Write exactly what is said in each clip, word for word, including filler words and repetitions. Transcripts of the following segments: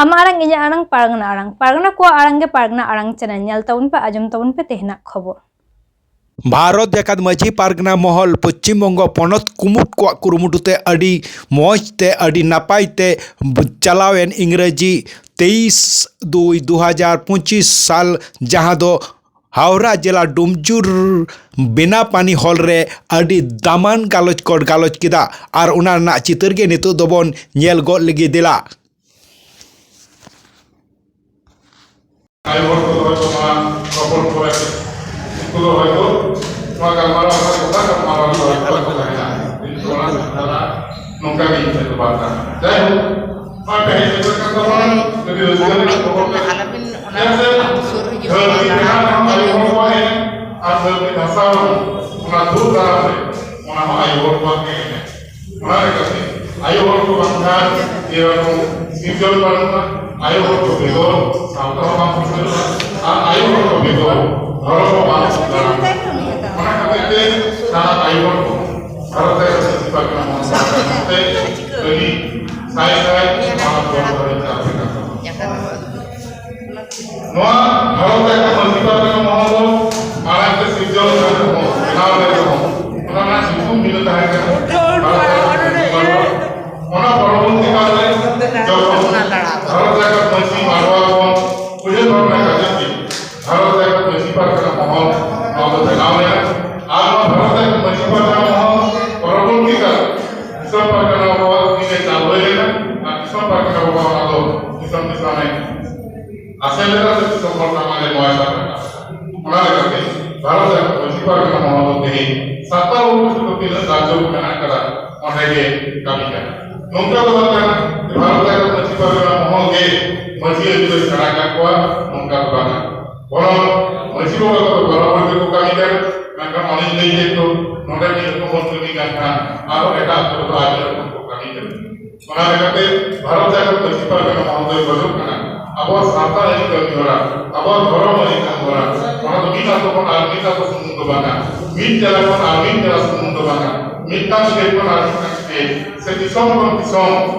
ᱟᱢᱟᱜ ᱟᱲᱟᱝ, ᱤᱧᱟᱹᱜ ᱟᱲᱟᱝ, ᱯᱟᱨᱜᱟᱱᱟ ᱟᱲᱟᱝ᱾ ᱯᱟᱨᱜᱟᱱᱟ ᱠᱚᱣᱟᱜ ᱟᱲᱟᱝ ᱜᱮ ᱯᱟᱨᱜᱟᱱᱟ ᱟᱲᱟᱝ ᱪᱮᱱᱮᱞ᱾ ᱧᱮᱞ ᱛᱟᱵᱚᱱ ᱯᱮ, ᱟᱸᱡᱚᱢ ᱛᱟᱵᱚᱱ ᱯᱮ ᱛᱮᱦᱮᱧᱟᱜ ᱠᱷᱚᱵᱚᱨ᱾ ᱵᱷᱟᱨᱚᱛ ᱡᱟᱠᱟᱛ ᱢᱟᱹᱡᱷᱤ ᱯᱟᱨᱜᱟᱱᱟ ᱢᱚᱦᱚᱞ ᱯᱚᱪᱷᱤᱢ ᱵᱚᱝᱜᱚ ᱯᱚᱱᱚᱛ ᱠᱩᱢᱩᱴ ᱠᱚᱣᱟᱜ ᱠᱩᱨᱩᱢᱩᱴᱩ ᱛᱮ ᱟᱹᱰᱤ ᱢᱚᱡᱽ ᱛᱮ, ᱟᱹᱰᱤ ᱱᱟᱯᱟᱭ ᱛᱮ ᱪᱟᱞᱟᱣᱮᱱ ᱤᱝᱨᱮᱡᱤ ᱛᱮᱭᱤᱥ ᱫᱩᱭ ᱫᱩ ᱦᱟᱡᱟᱨ ᱯᱚᱸᱪᱤᱥ ᱥᱟᱞ, ᱡᱟᱦᱟᱸ ᱫᱚ ᱦᱟᱣᱲᱟ ᱡᱮᱞᱟ ᱰᱩᱢᱡᱩᱨ ᱵᱮᱱᱟᱯᱟᱱᱤ ᱦᱚᱞ ᱨᱮ ᱟᱹᱰᱤ ᱫᱟᱢᱟᱱ ᱜᱟᱞᱚᱪ ᱠᱚ ᱜᱟᱞᱚᱪ ᱠᱮᱫᱟ᱾ ᱟᱨ ᱚᱱᱟ ᱨᱮᱱᱟᱜ ᱪᱤᱛᱟᱹᱨ ᱜᱮ ᱱᱤᱛᱚᱜ ᱫᱚᱵᱚᱱ ᱧᱮᱞ ᱜᱚᱫ ᱞᱮᱜᱮ, ᱫᱮᱞᱟ᱾ ᱟᱭᱳ ᱦᱚᱲ ᱠᱚᱫᱚ ᱦᱚᱭᱛᱳ ᱱᱚᱣᱟ ᱨᱚᱯᱚᱲ ᱯᱚᱨᱮ ᱩᱱᱠᱩ ᱫᱚ ᱦᱚᱭᱛᱳ ᱱᱚᱣᱟ ᱜᱟᱞᱢᱟᱨᱟᱣ ᱨᱮᱱᱟᱜ ᱜᱚᱴᱟ ᱜᱟᱞᱢᱟᱨᱟᱣ ᱫᱚ ᱦᱚᱭᱛᱳ ᱵᱟᱠᱚ ᱛᱟᱦᱮᱱᱟ᱾ ᱠᱤᱱᱛᱩ ᱚᱱᱟ ᱠᱟᱛᱷᱟ ᱱᱚᱝᱠᱟ ᱜᱮ ᱤᱧ ᱴᱷᱮᱱ ᱫᱚ ᱵᱟᱝ ᱠᱟᱱᱟ᱾ ᱡᱟᱭᱦᱳᱠ, ᱱᱚᱣᱟ ᱯᱮ ᱦᱮᱡ ᱥᱮᱴᱮᱨ ᱠᱟᱱ ᱛᱟᱵᱚᱱᱟ, ᱟᱹᱰᱤ ᱨᱟᱹᱥᱠᱟᱹ ᱨᱮᱱᱟᱜ ᱠᱷᱚᱵᱚᱨ ᱠᱟᱱᱟ᱾ ᱪᱮᱫᱟᱜ ᱥᱮ ᱫᱷᱟᱹᱨᱛᱤ ᱡᱟᱦᱟᱸ ᱨᱮᱦᱚᱸ ᱟᱭᱳ ᱦᱚᱲ ᱠᱚᱣᱟᱜ ᱮᱱᱮᱡ, ᱟᱨ ᱫᱷᱟᱹᱨᱛᱤ ᱫᱷᱟᱥᱟᱣ ᱨᱮᱦᱚᱸ ᱚᱱᱟ ᱫᱷᱩᱲ ᱫᱟᱨᱟᱢ ᱨᱮ ᱚᱱᱟ ᱦᱚᱸ ᱟᱭᱳ ᱦᱚᱲ ᱠᱚᱣᱟᱜ ᱜᱮ ᱮᱱᱮᱡ᱾ ᱚᱱᱟ ᱞᱮᱠᱟᱛᱮ ᱟᱭᱳ ᱦᱚᱲ ᱠᱚ ᱵᱟᱝᱠᱷᱟᱱ ᱡᱮᱨᱚᱠᱚᱢ ᱥᱤᱨᱡᱚᱱ ᱵᱟᱹᱱᱩᱜᱼᱟ, ᱟᱭᱳ ᱦᱚᱲ ᱠᱚ ᱵᱮᱜᱚᱨ ᱥᱟᱶᱛᱟ ᱦᱚᱸ ᱵᱟᱝ ᱩᱛᱱᱟᱹᱜᱼᱟ, ᱟᱨ ᱟᱭᱳ ᱦᱚᱲ ᱠᱚ ᱵᱮᱜᱚᱨ ᱫᱷᱚᱨᱚᱢ ᱦᱚᱸ ᱵᱟᱝ ᱩᱛᱱᱟᱹᱜᱼᱟ᱾ ᱚᱱᱟ ᱠᱷᱟᱹᱛᱤᱨ ᱛᱮ ᱥᱟᱱᱟᱢ ᱟᱭᱳ ᱦᱚᱲ ᱠᱚ ᱵᱷᱟᱨᱚᱛ ᱨᱮ ᱥᱟᱹᱠᱷᱤ ᱯᱟᱨᱜᱟᱱᱟ ᱢᱚᱦᱚᱞ ᱯᱟᱦᱴᱟ ᱠᱷᱚᱱ ᱛᱮ ᱟᱹᱰᱤ ᱥᱟᱭ ᱥᱟᱭ ᱢᱟᱱᱚᱛ ᱡᱚᱦᱟᱨ ᱫᱚᱞᱤᱧ ᱪᱟᱞ ᱟᱠᱟᱱ ᱛᱟᱵᱚᱱᱟ᱾ ᱱᱚᱣᱟ ᱵᱷᱟᱨᱚᱛ ᱡᱟᱠᱟᱛ ᱢᱟᱹᱡᱷᱤ ᱯᱟᱨᱜᱟᱱᱟ ᱢᱚᱦᱚᱞ ᱫᱚ ᱢᱟᱲᱟᱝ ᱛᱮ ᱥᱤᱨᱡᱚᱱ ᱞᱮᱱ ᱨᱮᱦᱚᱸ, ᱵᱮᱱᱟᱣ ᱞᱮᱱ ᱨᱮᱦᱚᱸ, ᱚᱱᱟ ᱨᱮᱱᱟᱜ ᱧᱩᱛᱩᱢ ᱵᱷᱤᱱᱟᱹ ᱛᱟᱦᱮᱸ ᱠᱟᱱᱟ ᱵᱷᱟᱨᱚᱛ ᱡᱟᱠᱟᱛ ᱢᱟᱹᱡᱷᱤ ᱯᱟᱨᱜᱟᱱᱟ᱾ ᱚᱱᱟ ᱯᱚᱨᱚᱵᱚᱨᱛᱤ ᱠᱟᱞ ᱨᱮ ᱡᱚᱠᱷᱚᱱ ᱵᱷᱟᱨᱚᱛ ᱡᱟᱠᱟᱛ ᱢᱟᱹᱡᱷᱤ ᱢᱟᱰᱣᱟ ᱠᱷᱚᱱ ᱩᱭᱦᱟᱹᱨ ᱵᱷᱟᱵᱽᱱᱟ ᱠᱟᱛᱮ ᱜᱮ ᱵᱷᱟᱨᱚᱛ ᱡᱟᱠᱟᱛ ᱢᱟᱹᱡᱷᱤ ᱯᱟᱨᱜᱟᱱᱟ ᱢᱚᱦᱚᱞ ᱱᱚᱣᱟ ᱫᱚ ᱵᱮᱱᱟᱣ ᱞᱮᱱᱟ᱾ ᱟᱨ ᱱᱚᱣᱟ ᱵᱷᱟᱨᱚᱛ ᱡᱟᱠᱟᱛ ᱢᱟᱹᱡᱷᱤ ᱯᱟᱨᱜᱟᱱᱟ ᱢᱚᱦᱚᱞ ᱯᱚᱨᱚᱵᱚᱨᱛᱤ ᱠᱟᱞ ᱫᱤᱥᱚᱢ ᱯᱟᱨᱜᱟᱱᱟ ᱵᱟᱵᱟ ᱛᱤ ᱨᱮ ᱪᱟᱞ ᱦᱩᱭ ᱞᱮᱱᱟ᱾ ᱟᱨ ᱫᱤᱥᱚᱢ ᱯᱟᱨᱜᱟᱱᱟ ᱵᱟᱵᱟ ᱚᱱᱟ ᱫᱚ ᱫᱤᱥᱚᱢ ᱫᱤᱥᱚᱢ ᱮ ᱟᱥᱮᱱ ᱞᱮᱫᱟ ᱥᱮ ᱫᱤᱥᱚᱢ ᱦᱚᱲ ᱥᱟᱢᱟᱝ ᱨᱮ ᱱᱚᱣᱟᱭ ᱥᱟᱵ ᱨᱟᱠᱟᱵ ᱞᱮᱫᱟ᱾ ᱚᱱᱟ ᱞᱮᱠᱟᱛᱮ ᱵᱷᱟᱨᱚᱛ ᱡᱟᱠᱟᱛ ᱢᱟᱹᱡᱷᱤ ᱯᱟᱨᱜᱟᱱᱟ ᱢᱚᱦᱚᱞ ᱫᱚ ᱛᱮᱦᱮᱧ ᱥᱟᱱᱛᱟᱲ ᱩᱱᱠᱩ ᱥᱩᱫᱷᱩ ᱛᱤᱱᱟᱹᱜ ᱨᱟᱡᱽᱡᱚ ᱠᱚ ᱢᱮᱱᱟᱜ ᱟᱠᱟᱫᱟ, ᱚᱸᱰᱮ ᱜᱮ ᱠᱟᱹᱢᱤ ᱠᱟᱱᱟ᱾ ᱱᱚᱝᱠᱟ ᱫᱚ ᱵᱟᱝ ᱠᱟᱱᱟ ᱡᱮ ᱵᱷᱟᱨᱚᱛ ᱡᱟᱠᱟᱛ ᱢᱟᱹᱡᱷᱤ ᱯᱟᱨᱜᱟᱱᱟ ᱢᱚᱦᱚᱞ ᱜᱮ ᱢᱟᱹᱡᱷᱤ ᱟᱹᱭᱩᱨ ᱮ ᱥᱮᱬᱟ ᱟᱠᱟᱫ ᱠᱚᱣᱟ, ᱱᱚᱝᱠᱟ ᱫᱚ ᱵᱟᱝᱟ᱾ ᱵᱚᱨᱚᱝ ᱢᱟᱹᱡᱷᱤ ᱵᱟᱵᱟ ᱠᱚᱫᱚ ᱵᱚᱨᱟᱵᱚᱨ ᱜᱮᱠᱚ ᱠᱟᱹᱢᱤ ᱠᱟᱱᱟ᱾ ᱢᱮᱱᱠᱷᱟᱱ ᱚᱱᱮᱧ ᱞᱟᱹᱭ ᱠᱮᱫ ᱫᱚ, ᱱᱚᱰᱮ ᱢᱤᱫ ᱨᱚᱠᱚᱢ ᱵᱚᱱ ᱠᱟᱹᱢᱤ ᱠᱟᱱ ᱠᱷᱟᱱ ᱟᱨᱦᱚᱸ ᱮᱴᱟᱜ ᱟᱹᱛᱩ ᱨᱮᱫᱚ ᱟᱭᱢᱟ ᱨᱚᱠᱚᱢ ᱠᱚ ᱠᱟᱹᱢᱤ ᱠᱟᱱᱟ᱾ ᱚᱱᱟ ᱞᱮᱠᱟᱛᱮ ᱵᱷᱟᱨᱚᱛ ᱡᱟᱠᱟᱛ ᱢᱟᱹᱡᱷᱤ ᱯᱟᱨᱜᱟᱱᱟ ᱢᱚᱦᱚᱞ ᱫᱚᱭ ᱠᱷᱚᱡᱚᱜ ᱠᱟᱱᱟ ᱟᱵᱚᱣᱟᱜ ᱥᱟᱶᱛᱟ ᱟᱹᱨᱤ ᱠᱟᱹᱢᱤ ᱦᱚᱨᱟ, ᱟᱵᱚᱣᱟᱜ ᱫᱷᱚᱨᱚᱢ ᱟᱹᱨᱤ ᱠᱟᱹᱢᱤ ᱦᱚᱨᱟ, ᱚᱱᱟ ᱫᱚ ᱢᱤᱫ ᱟᱛᱳ ᱠᱷᱚᱱ ᱟᱨ ᱢᱤᱫ ᱟᱛᱳ ᱥᱩᱢᱩᱝ ᱫᱚ ᱵᱟᱝᱟ, ᱢᱤᱫ ᱡᱮᱞᱟ ᱠᱷᱚᱱ ᱟᱨ ᱢᱤᱫ ᱡᱮᱞᱟ ᱥᱩᱢᱩᱝ ᱫᱚ ᱵᱟᱝᱟ, ᱢᱤᱫᱴᱟᱝ state ᱠᱷᱚᱱ ᱟᱨ ᱢᱤᱫᱴᱟᱝ state ᱥᱮ ᱫᱤᱥᱚᱢ ᱠᱷᱚᱱ ᱫᱤᱥᱚᱢ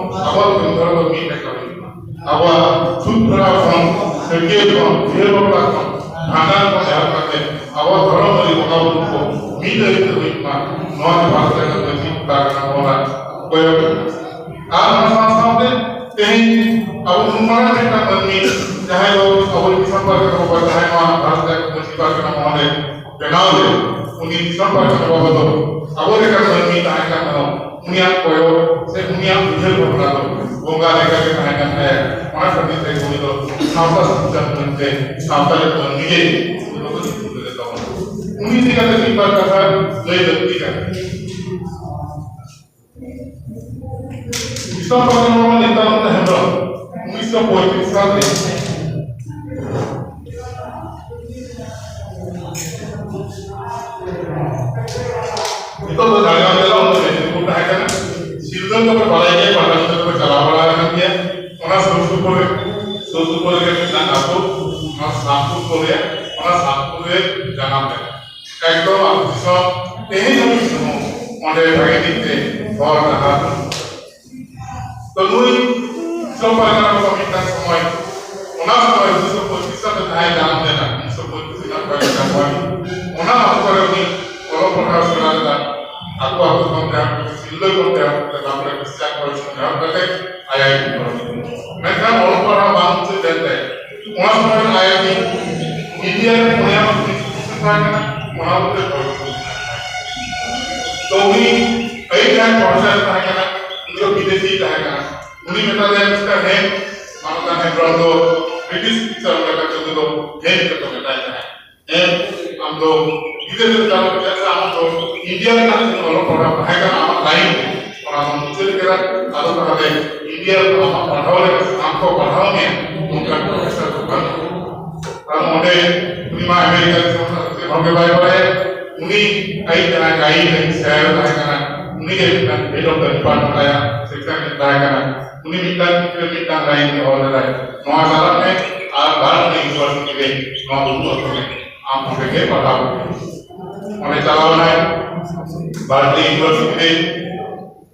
ᱟᱵᱚᱣᱟᱜ ᱠᱟᱹᱢᱤ ᱦᱚᱨᱟ ᱫᱚ ᱢᱤᱫ ᱞᱮᱠᱟ ᱦᱩᱭᱩᱜ ᱢᱟ᱾ ᱟᱵᱚᱣᱟᱜ ᱵᱤᱦᱟᱹ ᱵᱟᱯᱞᱟ ᱠᱷᱚᱱ, ᱵᱷᱟᱸᱰᱟᱱ ᱠᱷᱚᱱ ᱮᱦᱚᱵ ᱠᱟᱛᱮ ᱟᱵᱚ ᱫᱷᱚᱨᱚᱢ ᱟᱹᱨᱤ ᱵᱚᱸᱜᱟ ᱵᱩᱨᱩ ᱠᱚ ᱢᱤᱫ ᱟᱹᱨᱤ ᱛᱮ ᱦᱩᱭᱩᱜ ᱢᱟ, ᱱᱚᱣᱟ ᱜᱮ ᱵᱷᱟᱨᱚᱛ ᱨᱮᱱᱟᱜ ᱢᱟᱹᱡᱷᱤ ᱯᱟᱨᱜᱟᱱᱟ ᱢᱚᱦᱚᱞᱟᱜ ᱠᱚᱭᱚᱜ ᱠᱟᱱᱟ᱾ ᱟᱨ ᱚᱱᱟ ᱥᱟᱶ ᱥᱟᱶᱛᱮ ᱛᱮᱦᱮᱧ ᱟᱵᱚ ᱱᱩᱱ ᱢᱟᱨᱟᱝ ᱢᱤᱫᱴᱟᱝ ᱢᱟᱹᱱᱢᱤ, ᱡᱟᱦᱟᱸᱭ ᱫᱚ ᱟᱵᱚ ᱫᱤᱥᱚᱢ ᱯᱟᱨᱜᱟᱱᱟ ᱵᱟᱵᱟ, ᱡᱟᱦᱟᱸᱭ ᱱᱚᱣᱟ ᱵᱷᱟᱨᱚᱛ ᱨᱮᱱᱟᱜ ᱢᱟᱹᱡᱷᱤ ᱯᱟᱨᱜᱟᱱᱟ ᱢᱚᱦᱚᱞᱮ ᱵᱮᱱᱟᱣ ᱞᱮᱫ, ᱩᱱᱤ ᱫᱤᱥᱚᱢ ᱯᱟᱨᱜᱟᱱᱟ ᱵᱟᱵᱟ ᱫᱚ ᱟᱵᱚ ᱞᱮᱠᱟᱱ ᱢᱟᱹᱱᱢᱤ ᱛᱟᱦᱮᱸ ᱠᱟᱱ ᱨᱮᱦᱚᱸ, ᱩᱱᱤᱭᱟᱜ ᱠᱚᱭᱚᱜ ᱥᱮ ᱩᱱᱤᱭᱟᱜ ᱩᱭᱦᱟᱹᱨ ᱵᱷᱟᱵᱽᱱᱟ ᱫᱚ ᱵᱚᱸᱜᱟ ᱞᱮᱠᱟ ᱜᱮ ᱛᱟᱦᱮᱸ ᱠᱟᱱ ᱛᱟᱭᱟ᱾ ᱚᱱᱟ ᱠᱷᱟᱹᱛᱤᱨ ᱛᱮ ᱩᱱᱤ ᱫᱚ ᱥᱟᱶᱛᱟ ᱥᱤᱨᱡᱚᱱ ᱢᱮᱱᱛᱮ ᱥᱟᱶᱛᱟ ᱨᱮ ᱢᱟᱹᱱᱢᱤ ᱜᱮ ᱩᱱᱤ ᱫᱚᱠᱚ ᱧᱩᱛᱩᱢ ᱞᱮᱫᱮ ᱛᱟᱵᱚᱱᱟ᱾ ᱩᱱᱤ ᱤᱫᱤ ᱠᱟᱛᱮ ᱢᱤᱫ ᱵᱟᱨ ᱠᱟᱛᱷᱟ ᱞᱟᱹᱭ ᱞᱟᱹᱠᱛᱤ ᱠᱟᱱᱟ᱾ ᱫᱤᱥᱚᱢ ᱯᱟᱨᱜᱟᱱᱟ ᱵᱟᱵᱟ ᱱᱮᱛᱟᱱᱟᱱᱫ ᱦᱮᱢᱵᱨᱚᱢ ᱩᱱᱤᱥᱥᱚ ᱯᱚᱸᱭᱛᱨᱤᱥ ᱥᱟᱞ ᱨᱮ, ᱱᱤᱛᱚᱜ ᱫᱚ ᱡᱷᱟᱲᱜᱨᱟᱢ ᱡᱮᱞᱟ, ᱩᱱ ᱫᱚ ᱢᱮᱫᱽᱱᱤᱯᱩᱨ ᱛᱟᱦᱮᱸ ᱠᱟᱱᱟ᱾ ᱥᱤᱞᱫᱟᱹ ᱫᱚᱯᱮ ᱵᱟᱲᱟᱭ ᱜᱮᱭᱟ, ᱯᱟᱴᱟᱵᱤᱸᱫᱷᱟᱹ ᱫᱚᱯᱮ ᱪᱟᱞᱟᱣ ᱵᱟᱲᱟ ᱟᱠᱟᱱ ᱜᱮᱭᱟ᱾ ᱚᱱᱟ ᱥᱩᱨ ᱥᱩᱯᱩᱨ ᱨᱮ, ᱥᱩᱨ ᱥᱩᱯᱩᱨ ᱨᱮᱜᱮ ᱢᱤᱫᱴᱟᱝ ᱟᱹᱛᱩ, ᱚᱱᱟ ᱥᱟᱢᱯᱩᱨ ᱠᱚ ᱞᱟᱹᱭᱟ, ᱚᱱᱟ ᱥᱟᱢᱯᱩᱨ ᱨᱮ ᱡᱟᱱᱟᱢ ᱞᱮᱱᱟ᱾ ᱮᱠᱫᱚᱢ ᱟᱹᱛᱩ ᱫᱤᱥᱚᱢ ᱛᱮᱦᱮᱧ ᱦᱟᱹᱵᱤᱡ ᱦᱚᱸ ᱚᱸᱰᱮ ᱵᱷᱟᱜᱮ ᱴᱷᱤᱠ ᱛᱮ ᱦᱚᱨ ᱰᱟᱦᱟᱨ ᱵᱟᱹᱱᱩᱜᱼᱟ᱾ ᱛᱚ ᱱᱩᱭ ᱫᱤᱥᱚᱢ ᱯᱟᱨᱜᱟᱱᱟ ᱵᱟᱵᱟ ᱢᱤᱫᱴᱟᱝ ᱥᱚᱢᱚᱭ, ᱚᱱᱟ ᱥᱚᱢᱚᱭ ᱩᱱᱤᱥᱥᱚ ᱯᱚᱸᱭᱛᱨᱤᱥ ᱥᱟᱞ ᱨᱮ ᱡᱟᱦᱟᱸᱭ ᱡᱟᱱᱟᱢ ᱞᱮᱱᱟ, ᱩᱱᱤᱥᱥᱚ ᱯᱚᱸᱭᱛᱨᱤᱥ ᱨᱮᱱᱟᱜ ᱯᱚᱭᱞᱟ ᱥᱚᱢᱚᱭ, ᱚᱱᱟ ᱚᱠᱛᱚ ᱨᱮ ᱩᱱᱤ ᱚᱞᱚᱜ ᱯᱟᱲᱦᱟᱣ ᱥᱮᱬᱟ ᱞᱮᱫᱟ᱾ ᱟᱠᱚ ᱟᱠᱚ ᱠᱷᱚᱱ ᱛᱮ ᱥᱤᱞᱫᱟᱹ ᱠᱷᱚᱱ ᱛᱮ ᱛᱟᱨᱯᱚᱨᱮ ᱠᱷᱨᱤᱥᱴᱟᱱ ᱠᱚᱞᱮᱡᱽ ᱠᱷᱚᱱ ᱮᱦᱚᱵ ᱠᱟᱛᱮ ᱟᱭ ᱟᱭ ᱴᱤ ᱠᱚᱞᱮᱡᱽ᱾ ᱢᱮᱱᱠᱷᱟᱱ ᱚᱞᱚᱜ ᱯᱟᱲᱦᱟᱣ ᱵᱟᱝ ᱢᱩᱪᱟᱹᱫ ᱞᱮᱱ ᱛᱟᱭᱟ᱾ ᱚᱱᱟ ᱥᱚᱢᱚᱭ ᱨᱮ ᱟᱭ ᱟᱭ ᱴᱤ ᱤᱱᱰᱤᱭᱟ ᱨᱮ ᱯᱩᱱᱭᱟ institution ᱛᱟᱦᱮᱸ ᱠᱟᱱᱟ, ᱚᱱᱟ ᱢᱚᱫᱽᱫᱷᱮ ᱠᱷᱚᱱ᱾ ᱛᱚ ᱩᱱᱤ ᱟᱹᱰᱤ ᱜᱟᱱ ᱯᱨᱚᱯᱷᱮᱥᱚᱨ ᱛᱟᱦᱮᱸ ᱠᱟᱱᱟ, ᱩᱱᱤ ᱫᱚ ᱵᱤᱫᱮᱥᱤ ᱛᱟᱦᱮᱸ ᱠᱟᱱᱟ᱾ ᱩᱱᱤ ᱢᱮᱛᱟ ᱫᱮᱭᱟ, "ᱢᱤᱥᱴᱟᱨ ᱦᱮᱢ, ᱢᱟᱱᱚᱛᱟᱱ ᱦᱮᱢᱵᱨᱚᱢ ᱫᱚ ᱵᱨᱤᱴᱤᱥ ᱚᱯᱷᱤᱥᱟᱨ ᱞᱮᱠᱟ ᱠᱟᱛᱮ ᱫᱚ ᱦᱮᱢ ᱜᱮᱠᱚ ᱢᱮᱛᱟᱭ ᱛᱟᱦᱮᱸᱫ᱾ ᱦᱮᱢ, ᱟᱢ ᱫᱚ ᱵᱤᱫᱮᱥ ᱨᱮ ᱪᱟᱞᱟᱜ ᱢᱮ, ᱪᱮᱫᱟᱜ ᱥᱮ ᱟᱢᱟᱜ ᱫᱚ ᱤᱱᱰᱤᱭᱟ ᱨᱮᱱᱟᱜ ᱡᱟᱦᱟᱸ ᱚᱞᱚᱜ ᱯᱟᱲᱦᱟᱣ ᱛᱟᱦᱮᱸ ᱠᱟᱱᱟ ᱟᱢᱟᱜ ᱞᱟᱭᱤᱱ ᱨᱮ, ᱚᱱᱟ ᱫᱚᱢ ᱢᱩᱪᱟᱹᱫ ᱠᱮᱫᱟ, ᱟᱫᱚ ᱛᱟᱦᱚᱞᱮ ᱤᱱᱰᱤᱭᱟ ᱨᱮ ᱟᱢᱟᱜ ᱯᱟᱲᱦᱟᱣ ᱞᱮᱠᱟ ᱥᱟᱱᱟᱢ ᱠᱚ ᱯᱟᱲᱦᱟᱣ ᱢᱮᱭᱟ, ᱱᱚᱝᱠᱟᱱ ᱯᱨᱚᱯᱷᱮᱥᱚᱨ ᱫᱚ ᱵᱟᱹᱱᱩᱜ ᱠᱚᱣᱟ᱾" ᱟᱫᱚ ᱚᱸᱰᱮ ᱩᱱᱤ ᱢᱟ ᱟᱢᱮᱨᱤᱠᱟ ᱫᱤᱥᱚᱢ ᱨᱮᱱᱟᱜ ᱪᱮᱫ ᱦᱚᱸ ᱜᱮ ᱵᱟᱭ ᱵᱟᱲᱟᱭᱟ᱾ ᱩᱱᱤ ᱟᱡ ᱡᱟᱦᱟᱸᱭ ᱜᱟᱭᱤᱰ ᱨᱮᱱ ᱥᱮᱨ ᱛᱟᱦᱮᱸ ᱠᱟᱱᱟ, ᱩᱱᱤ ᱜᱮ ᱢᱤᱫᱴᱟᱝ ᱦᱮᱰ ᱚᱯᱷ ᱫᱟ ᱰᱤᱯᱟᱨᱴᱢᱮᱱᱴ ᱟᱭᱟᱜ ᱥᱮᱠᱥᱚᱱ ᱨᱮ ᱛᱟᱦᱮᱸ ᱠᱟᱱᱟ᱾ ᱩᱱᱤ ᱢᱤᱫᱴᱟᱝ ᱪᱤᱛᱟᱹᱨ ᱢᱤᱫᱴᱟᱝ ᱞᱟᱭᱤᱱ ᱜᱮ ᱚᱞ ᱞᱮᱫᱟᱭ, "ᱱᱚᱣᱟ ᱪᱟᱞᱟᱜ ᱢᱮ ᱟᱨ ᱵᱟᱨᱞᱤ ᱤᱭᱩᱱᱤᱵᱷᱟᱨᱥᱤᱴᱤ ᱨᱮ ᱱᱚᱣᱟ ᱩᱫᱩᱜ ᱟᱠᱚ ᱢᱮ, ᱟᱢ ᱚᱸᱰᱮ ᱜᱮ ᱯᱟᱲᱦᱟᱣ ᱢᱮ᱾" ᱚᱸᱰᱮ ᱪᱟᱞᱟᱣ ᱮᱱᱟᱭ, ᱵᱟᱨᱞᱤ ᱤᱭᱩᱱᱤᱵᱷᱟᱨᱥᱤᱴᱤ ᱨᱮ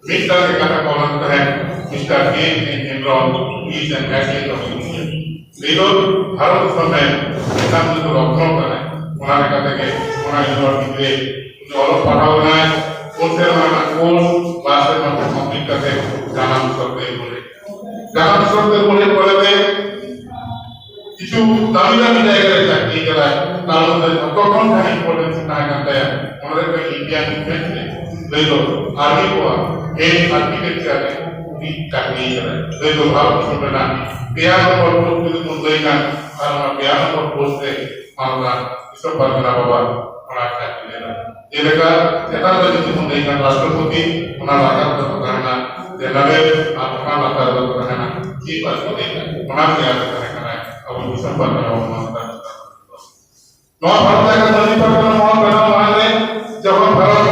ᱢᱤᱫᱴᱟᱝ ᱜᱮ ᱠᱟᱛᱷᱟ ᱠᱚ ᱚᱞ ᱛᱟᱦᱮᱸᱫ, "Mister K N Hembrom is an athlete of India᱾" ᱱᱤᱛᱚᱜ ᱵᱷᱟᱨᱚᱛ ᱫᱤᱥᱚᱢ ᱨᱮ ᱪᱮᱛᱟᱱ ᱨᱮᱫᱚ ᱞᱚᱠᱷᱱᱚ ᱠᱟᱱᱟᱭ᱾ ᱚᱱᱟ ᱞᱮᱠᱟ ᱛᱮᱜᱮ ᱚᱱᱟ ᱤᱭᱩᱱᱤᱵᱷᱟᱨᱥᱤᱴᱤ ᱨᱮ ᱩᱱᱤ ᱚᱞᱚᱜ ᱯᱟᱲᱦᱟᱣ ᱮᱱᱟᱭ᱾ ᱯᱩᱱ ᱥᱮᱨᱢᱟ ᱨᱮᱱᱟᱜ ᱠᱳᱨᱥ ᱵᱟᱨ ᱥᱮᱨᱢᱟ ᱛᱮ ᱠᱚᱢᱯᱞᱤᱴ ᱠᱟᱛᱮ ᱡᱟᱱᱟᱢ ᱫᱤᱥᱚᱢ ᱛᱮ ᱨᱩᱣᱟᱹᱲ ᱦᱮᱡ ᱮᱱᱟ᱾ ᱡᱟᱱᱟᱢ ᱫᱤᱥᱚᱢ ᱛᱮ ᱨᱩᱣᱟᱹᱲ ᱦᱮᱡ ᱯᱚᱨᱮ ᱛᱮ ᱠᱤᱪᱷᱩ ᱫᱟᱹᱢᱤ ᱫᱟᱹᱢᱤ ᱡᱟᱭᱜᱟ ᱨᱮ ᱪᱟᱹᱠᱨᱤ ᱠᱟᱫᱟᱭ᱾ ᱛᱟᱨ ᱢᱚᱫᱽᱫᱷᱮ ᱡᱷᱚᱛᱚ ᱠᱷᱚᱱ ᱡᱟᱦᱟᱸ ᱤᱢᱯᱚᱨᱴᱮᱱᱥ ᱛᱟᱦᱮᱸ ᱠᱟᱱ ᱛᱟᱭᱟ, ᱚᱱᱟ ᱫᱚ ᱦᱩᱭᱩᱜ ᱠᱟᱱᱟ ᱤᱱᱰᱤᱭᱟᱱ ᱰᱤᱯᱷᱮᱱᱥ ᱨᱮ ᱞᱟᱹᱭ ᱫᱚ ᱟᱨᱢᱤ ᱠᱚᱣᱟᱜ ᱦᱮᱰ ᱟᱨᱠᱤᱴᱮᱠᱪᱟᱨ ᱨᱮ ᱩᱱᱤ ᱪᱟᱹᱠᱨᱤ ᱠᱟᱫᱟᱭ᱾ ᱞᱟᱹᱭ ᱫᱚ ᱵᱷᱟᱨᱚᱛ ᱫᱤᱥᱚᱢ ᱨᱮᱱᱟᱜ ᱯᱮᱭᱟ ᱱᱚᱢᱵᱚᱨ ᱯᱳᱥᱴ ᱡᱩᱫᱤ ᱵᱚᱱ ᱞᱟᱹᱭ ᱠᱷᱟᱱ, ᱟᱨ ᱚᱱᱟ ᱯᱮᱭᱟ ᱱᱚᱢᱵᱚᱨ ᱯᱳᱥᱴ ᱨᱮ ᱢᱟᱱᱚᱛᱟᱱ ᱫᱤᱥᱚᱢ ᱯᱟᱨᱜᱟᱱᱟ ᱵᱟᱵᱟ ᱚᱱᱟ ᱪᱟᱹᱠᱨᱤ ᱞᱮᱫᱟ᱾ ᱡᱮᱞᱮᱠᱟ ᱪᱮᱛᱟᱱ ᱨᱮ ᱡᱩᱫᱤ ᱵᱚᱱ ᱞᱟᱹᱭ ᱠᱷᱟᱱ ᱨᱟᱥᱴᱨᱚᱯᱚᱛᱤ, ᱚᱱᱟ ᱞᱟᱛᱟᱨ ᱨᱮᱫᱚ ᱛᱟᱦᱮᱱᱟ ᱡᱮᱱᱟᱨᱮᱞ, ᱟᱨ ᱚᱱᱟ ᱞᱟᱛᱟᱨ ᱨᱮᱫᱚ ᱛᱟᱦᱮᱱᱟ ᱪᱤᱯ ᱟᱨᱠᱤᱴᱮᱠᱴ᱾ ᱚᱱᱟ ᱛᱮᱭᱟᱨ ᱛᱟᱦᱮᱸ ᱠᱟᱱᱟ ᱟᱵᱚ ᱫᱤᱥᱚᱢ ᱯᱟᱨᱜᱟᱱᱟ ᱵᱟᱵᱟ ᱢᱟᱱᱚᱛᱟᱱ᱾ ᱱᱚᱣᱟ ᱵᱷᱟᱨᱚᱛ ᱡᱟᱠᱟᱛ ᱢᱟᱹᱡᱷᱤ ᱯᱟᱨᱜᱟᱱᱟ ᱢᱚᱦᱚᱞ ᱵᱮᱱᱟᱣ ᱢᱟᱲᱟᱝ ᱨᱮ ᱡᱚᱠᱷᱚᱱ ᱵᱷᱟᱨᱚᱛ,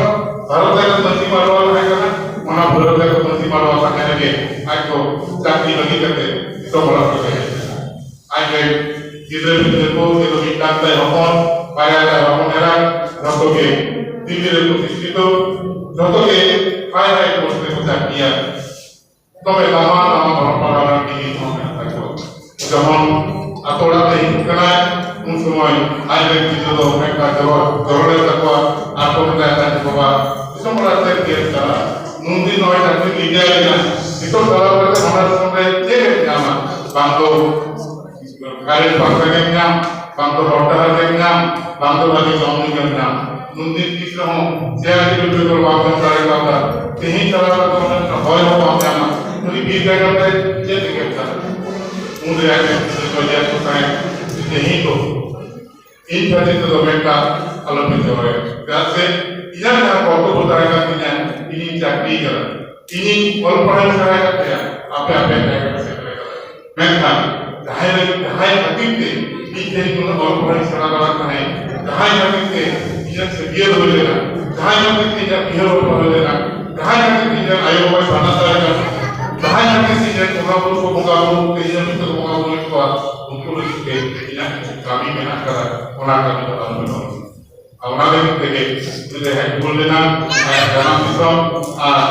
ᱵᱷᱟᱨᱚᱛ ᱡᱟᱠᱟᱛ ᱢᱟᱹᱡᱷᱤ ᱢᱟᱰᱣᱟ ᱛᱟᱦᱮᱸ ᱠᱟᱱᱟ, ᱚᱱᱟ ᱵᱷᱟᱨᱚᱛ ᱡᱟᱠᱟᱛ ᱢᱟᱹᱡᱷᱤ ᱢᱟᱰᱣᱟ ᱛᱟᱦᱮᱸ ᱨᱮᱜᱮ ᱟᱡ ᱫᱚ ᱪᱟᱹᱠᱨᱤ ᱵᱟᱹᱜᱤ ᱠᱟᱛᱮ ᱫᱤᱥᱚᱢ ᱚᱲᱟᱜ ᱨᱮ ᱦᱮᱡ ᱮᱱᱟ᱾ ᱟᱡ ᱨᱮᱱ ᱜᱤᱫᱽᱨᱟᱹ ᱯᱤᱫᱽᱨᱟᱹ ᱠᱚ, ᱡᱮ ᱫᱚ ᱢᱤᱫᱴᱟᱝ ᱛᱟᱭ ᱦᱚᱯᱚᱱ, ᱵᱟᱨᱭᱟ ᱛᱟᱭ ᱦᱚᱯᱚᱱ ᱮᱨᱟ, ᱡᱷᱚᱛᱚ ᱜᱮ ᱫᱤᱞᱞᱤ ᱨᱮ ᱯᱨᱚᱛᱤᱥᱴᱷᱤᱛᱚ, ᱡᱷᱚᱛᱚ ᱜᱮ ᱦᱟᱭ ᱦᱟᱭ ᱯᱳᱥᱴ ᱨᱮᱠᱚ ᱪᱟᱹᱠᱨᱤᱭᱟ᱾ ᱛᱚᱵᱮ ᱫᱟᱢᱟᱱ ᱫᱟᱢᱟᱱ ᱫᱷᱚᱨᱚᱢ ᱯᱟᱲᱦᱟᱣ ᱨᱮᱱ ᱡᱤᱱᱤᱥ ᱦᱚᱸ ᱢᱮᱱᱟᱜ ᱛᱟᱠᱚᱣᱟ᱾ ᱡᱚᱠᱷᱚᱱ ᱟᱛᱳ ᱚᱲᱟᱜ ᱛᱮ ᱦᱤᱡᱩᱜ ᱠᱟᱱᱟᱭ, ᱩᱱ ᱥᱚᱢᱚᱭ ᱟᱡ ᱨᱮᱱ ᱜᱤᱫᱽᱨᱟᱹ ᱫᱚ ᱢᱤᱫᱴᱟᱝ ᱡᱚᱨᱚ, ᱡᱚᱨᱚ ᱞᱮᱱ ᱛᱟᱠᱚᱣᱟ᱾ ᱟᱨ ᱠᱚ ᱢᱮᱛᱟᱭ ᱠᱟᱱᱟ, "ᱵᱟᱵᱟ, ᱫᱤᱥᱚᱢ ᱚᱲᱟᱜ ᱛᱮ ᱪᱮᱫ ᱮᱢ ᱪᱟᱞᱟᱜᱼᱟ? ᱱᱩᱱᱫᱤᱱ ᱱᱚᱜᱼᱚᱭ ᱪᱟᱹᱠᱨᱤ ᱤᱫᱤᱭᱟ ᱞᱮᱱᱟ, ᱱᱤᱛᱚᱜ ᱪᱟᱞᱟᱣ ᱠᱟᱛᱮ ᱚᱱᱟ ᱫᱤᱥᱚᱢ ᱨᱮ ᱪᱮᱫ ᱮᱢ ᱧᱟᱢᱟ? ᱵᱟᱝ ᱫᱚ ᱜᱟᱹᱰᱤ ᱯᱟᱝᱠᱷᱟ ᱜᱮᱢ ᱧᱟᱢ, ᱵᱟᱝ ᱫᱚ ᱦᱚᱨ ᱰᱟᱦᱟᱨ ᱜᱮᱢ ᱧᱟᱢ, ᱵᱟᱝ ᱫᱚ ᱵᱷᱟᱜᱮ ᱡᱚᱢ ᱧᱩ ᱜᱮᱢ ᱧᱟᱢ᱾ ᱱᱩᱱᱫᱤᱱ ᱛᱤᱥ ᱨᱮᱦᱚᱸ ᱪᱮᱭᱟᱨ ᱴᱮᱵᱤᱞ ᱵᱮᱜᱚᱨ ᱵᱟᱢ ᱡᱚᱢ ᱫᱟᱲᱮ ᱠᱟᱣᱫᱟ᱾ ᱛᱮᱦᱮᱧ ᱪᱟᱞᱟᱣ ᱠᱟᱛᱮ ᱚᱸᱰᱮ ᱦᱚᱭ ᱦᱚᱸ ᱵᱟᱢ ᱧᱟᱢᱟ᱾ ᱩᱱᱤ ᱵᱤᱨ ᱡᱟᱭᱜᱟ ᱨᱮ ᱪᱮᱫ ᱞᱟᱹᱜᱤᱫ ᱮᱢ ᱪᱟᱞᱟᱜᱼᱟ?" ᱩᱱᱨᱮ ᱟᱡ ᱨᱮᱱ ᱜᱤᱫᱽᱨᱟᱹ ᱠᱚ ᱞᱟᱹᱭᱟ ᱠᱚ ᱛᱟᱦᱮᱸᱫ, "ᱛᱮᱦᱮᱧ ᱫᱚ ᱤᱧ ᱠᱷᱟᱹᱛᱤᱨ ᱛᱮᱫᱚ ᱢᱤᱫᱴᱟᱝ ᱟᱞᱚᱯᱮ ᱡᱚᱨᱚᱭᱟ, ᱪᱮᱫᱟᱜ ᱥᱮ ᱤᱧᱟᱹᱜ ᱡᱟᱦᱟᱸ ᱠᱚᱨᱛᱚᱵᱽᱵᱚ ᱛᱟᱦᱮᱸ ᱠᱟᱱ ᱛᱤᱧᱟᱹ, ᱤᱧᱤᱧ ᱪᱟᱹᱠᱨᱤ ᱠᱟᱫᱟ, ᱤᱧᱤᱧ ᱚᱞ ᱯᱟᱲᱦᱟᱣ ᱥᱮᱬᱟ ᱠᱟᱫ ᱯᱮᱭᱟ, ᱟᱯᱮ ᱟᱯᱮ ᱡᱟᱭᱜᱟ ᱨᱮ ᱥᱮᱴᱮᱨ ᱠᱟᱫᱟ᱾ ᱢᱮᱱᱠᱷᱟᱱ ᱡᱟᱦᱟᱸᱭ ᱞᱟᱹᱜᱤᱫ, ᱡᱟᱦᱟᱸᱭ ᱠᱷᱟᱹᱛᱤᱨ ᱛᱮ ᱤᱧ ᱛᱮᱦᱮᱧ ᱱᱩᱱᱟᱹᱜ ᱚᱞ ᱯᱟᱲᱦᱟᱣ ᱤᱧ ᱥᱮᱬᱟ ᱫᱟᱲᱮᱭᱟᱜ ᱛᱟᱦᱮᱸᱫ, ᱡᱟᱦᱟᱸᱭ ᱠᱷᱟᱹᱛᱤᱨ ᱛᱮ ᱤᱧᱟᱹᱜ ᱪᱷᱟᱹᱴᱭᱟᱹᱨ ᱦᱩᱭ ᱞᱮᱱᱟ, ᱡᱟᱦᱟᱸᱭ ᱠᱷᱟᱹᱛᱤᱨ ᱛᱮ ᱤᱧᱟᱹᱜ ᱵᱤᱦᱟᱹ ᱵᱟᱯᱞᱟ ᱦᱩᱭ ᱞᱮᱱᱟ, ᱡᱟᱦᱟᱸᱭ ᱠᱷᱟᱹᱛᱤᱨ ᱛᱮ ᱤᱧᱟᱹᱜ ᱟᱭᱳ ᱵᱟᱵᱟᱭ ᱵᱟᱱᱟ ᱫᱟᱲᱮ ᱠᱟᱱᱟ, ᱡᱟᱦᱟᱸᱭ ᱠᱷᱟᱹᱛᱤᱨ ᱛᱮ ᱤᱧᱟᱹᱜ ᱵᱚᱸᱜᱟ ᱵᱩᱨᱩ ᱠᱚ ᱵᱚᱸᱜᱟ ᱵᱩᱨᱩ ᱛᱮᱦᱮᱧ ᱦᱟᱹᱵᱤᱡ ᱛᱮᱠᱚ ᱵᱚᱸᱜᱟ ᱵᱩᱨᱩᱭᱮᱫ ᱠᱚᱣᱟ, ᱩᱱᱠᱩ ᱞᱟᱹᱜᱤᱫ ᱛᱮ ᱤᱧᱟᱹᱜ ᱠᱤᱪᱷᱩ ᱠᱟᱹᱢᱤ ᱢᱮᱱᱟᱜ ᱠᱟᱫᱟ, ᱚᱱᱟ ᱠᱟᱹᱢᱤ ᱫᱚ ᱟᱞᱚ ᱵᱤᱞᱚᱢ᱾ ᱟᱨ ᱚᱱᱟ ᱞᱟᱹᱜᱤᱫ ᱛᱮᱜᱮ ᱩᱱᱤ ᱫᱚᱭ ᱦᱮᱡ ᱨᱩᱣᱟᱹᱲ ᱞᱮᱱᱟ ᱟᱭᱟᱜ ᱡᱟᱱᱟᱢ ᱫᱤᱥᱚᱢ, ᱟᱨ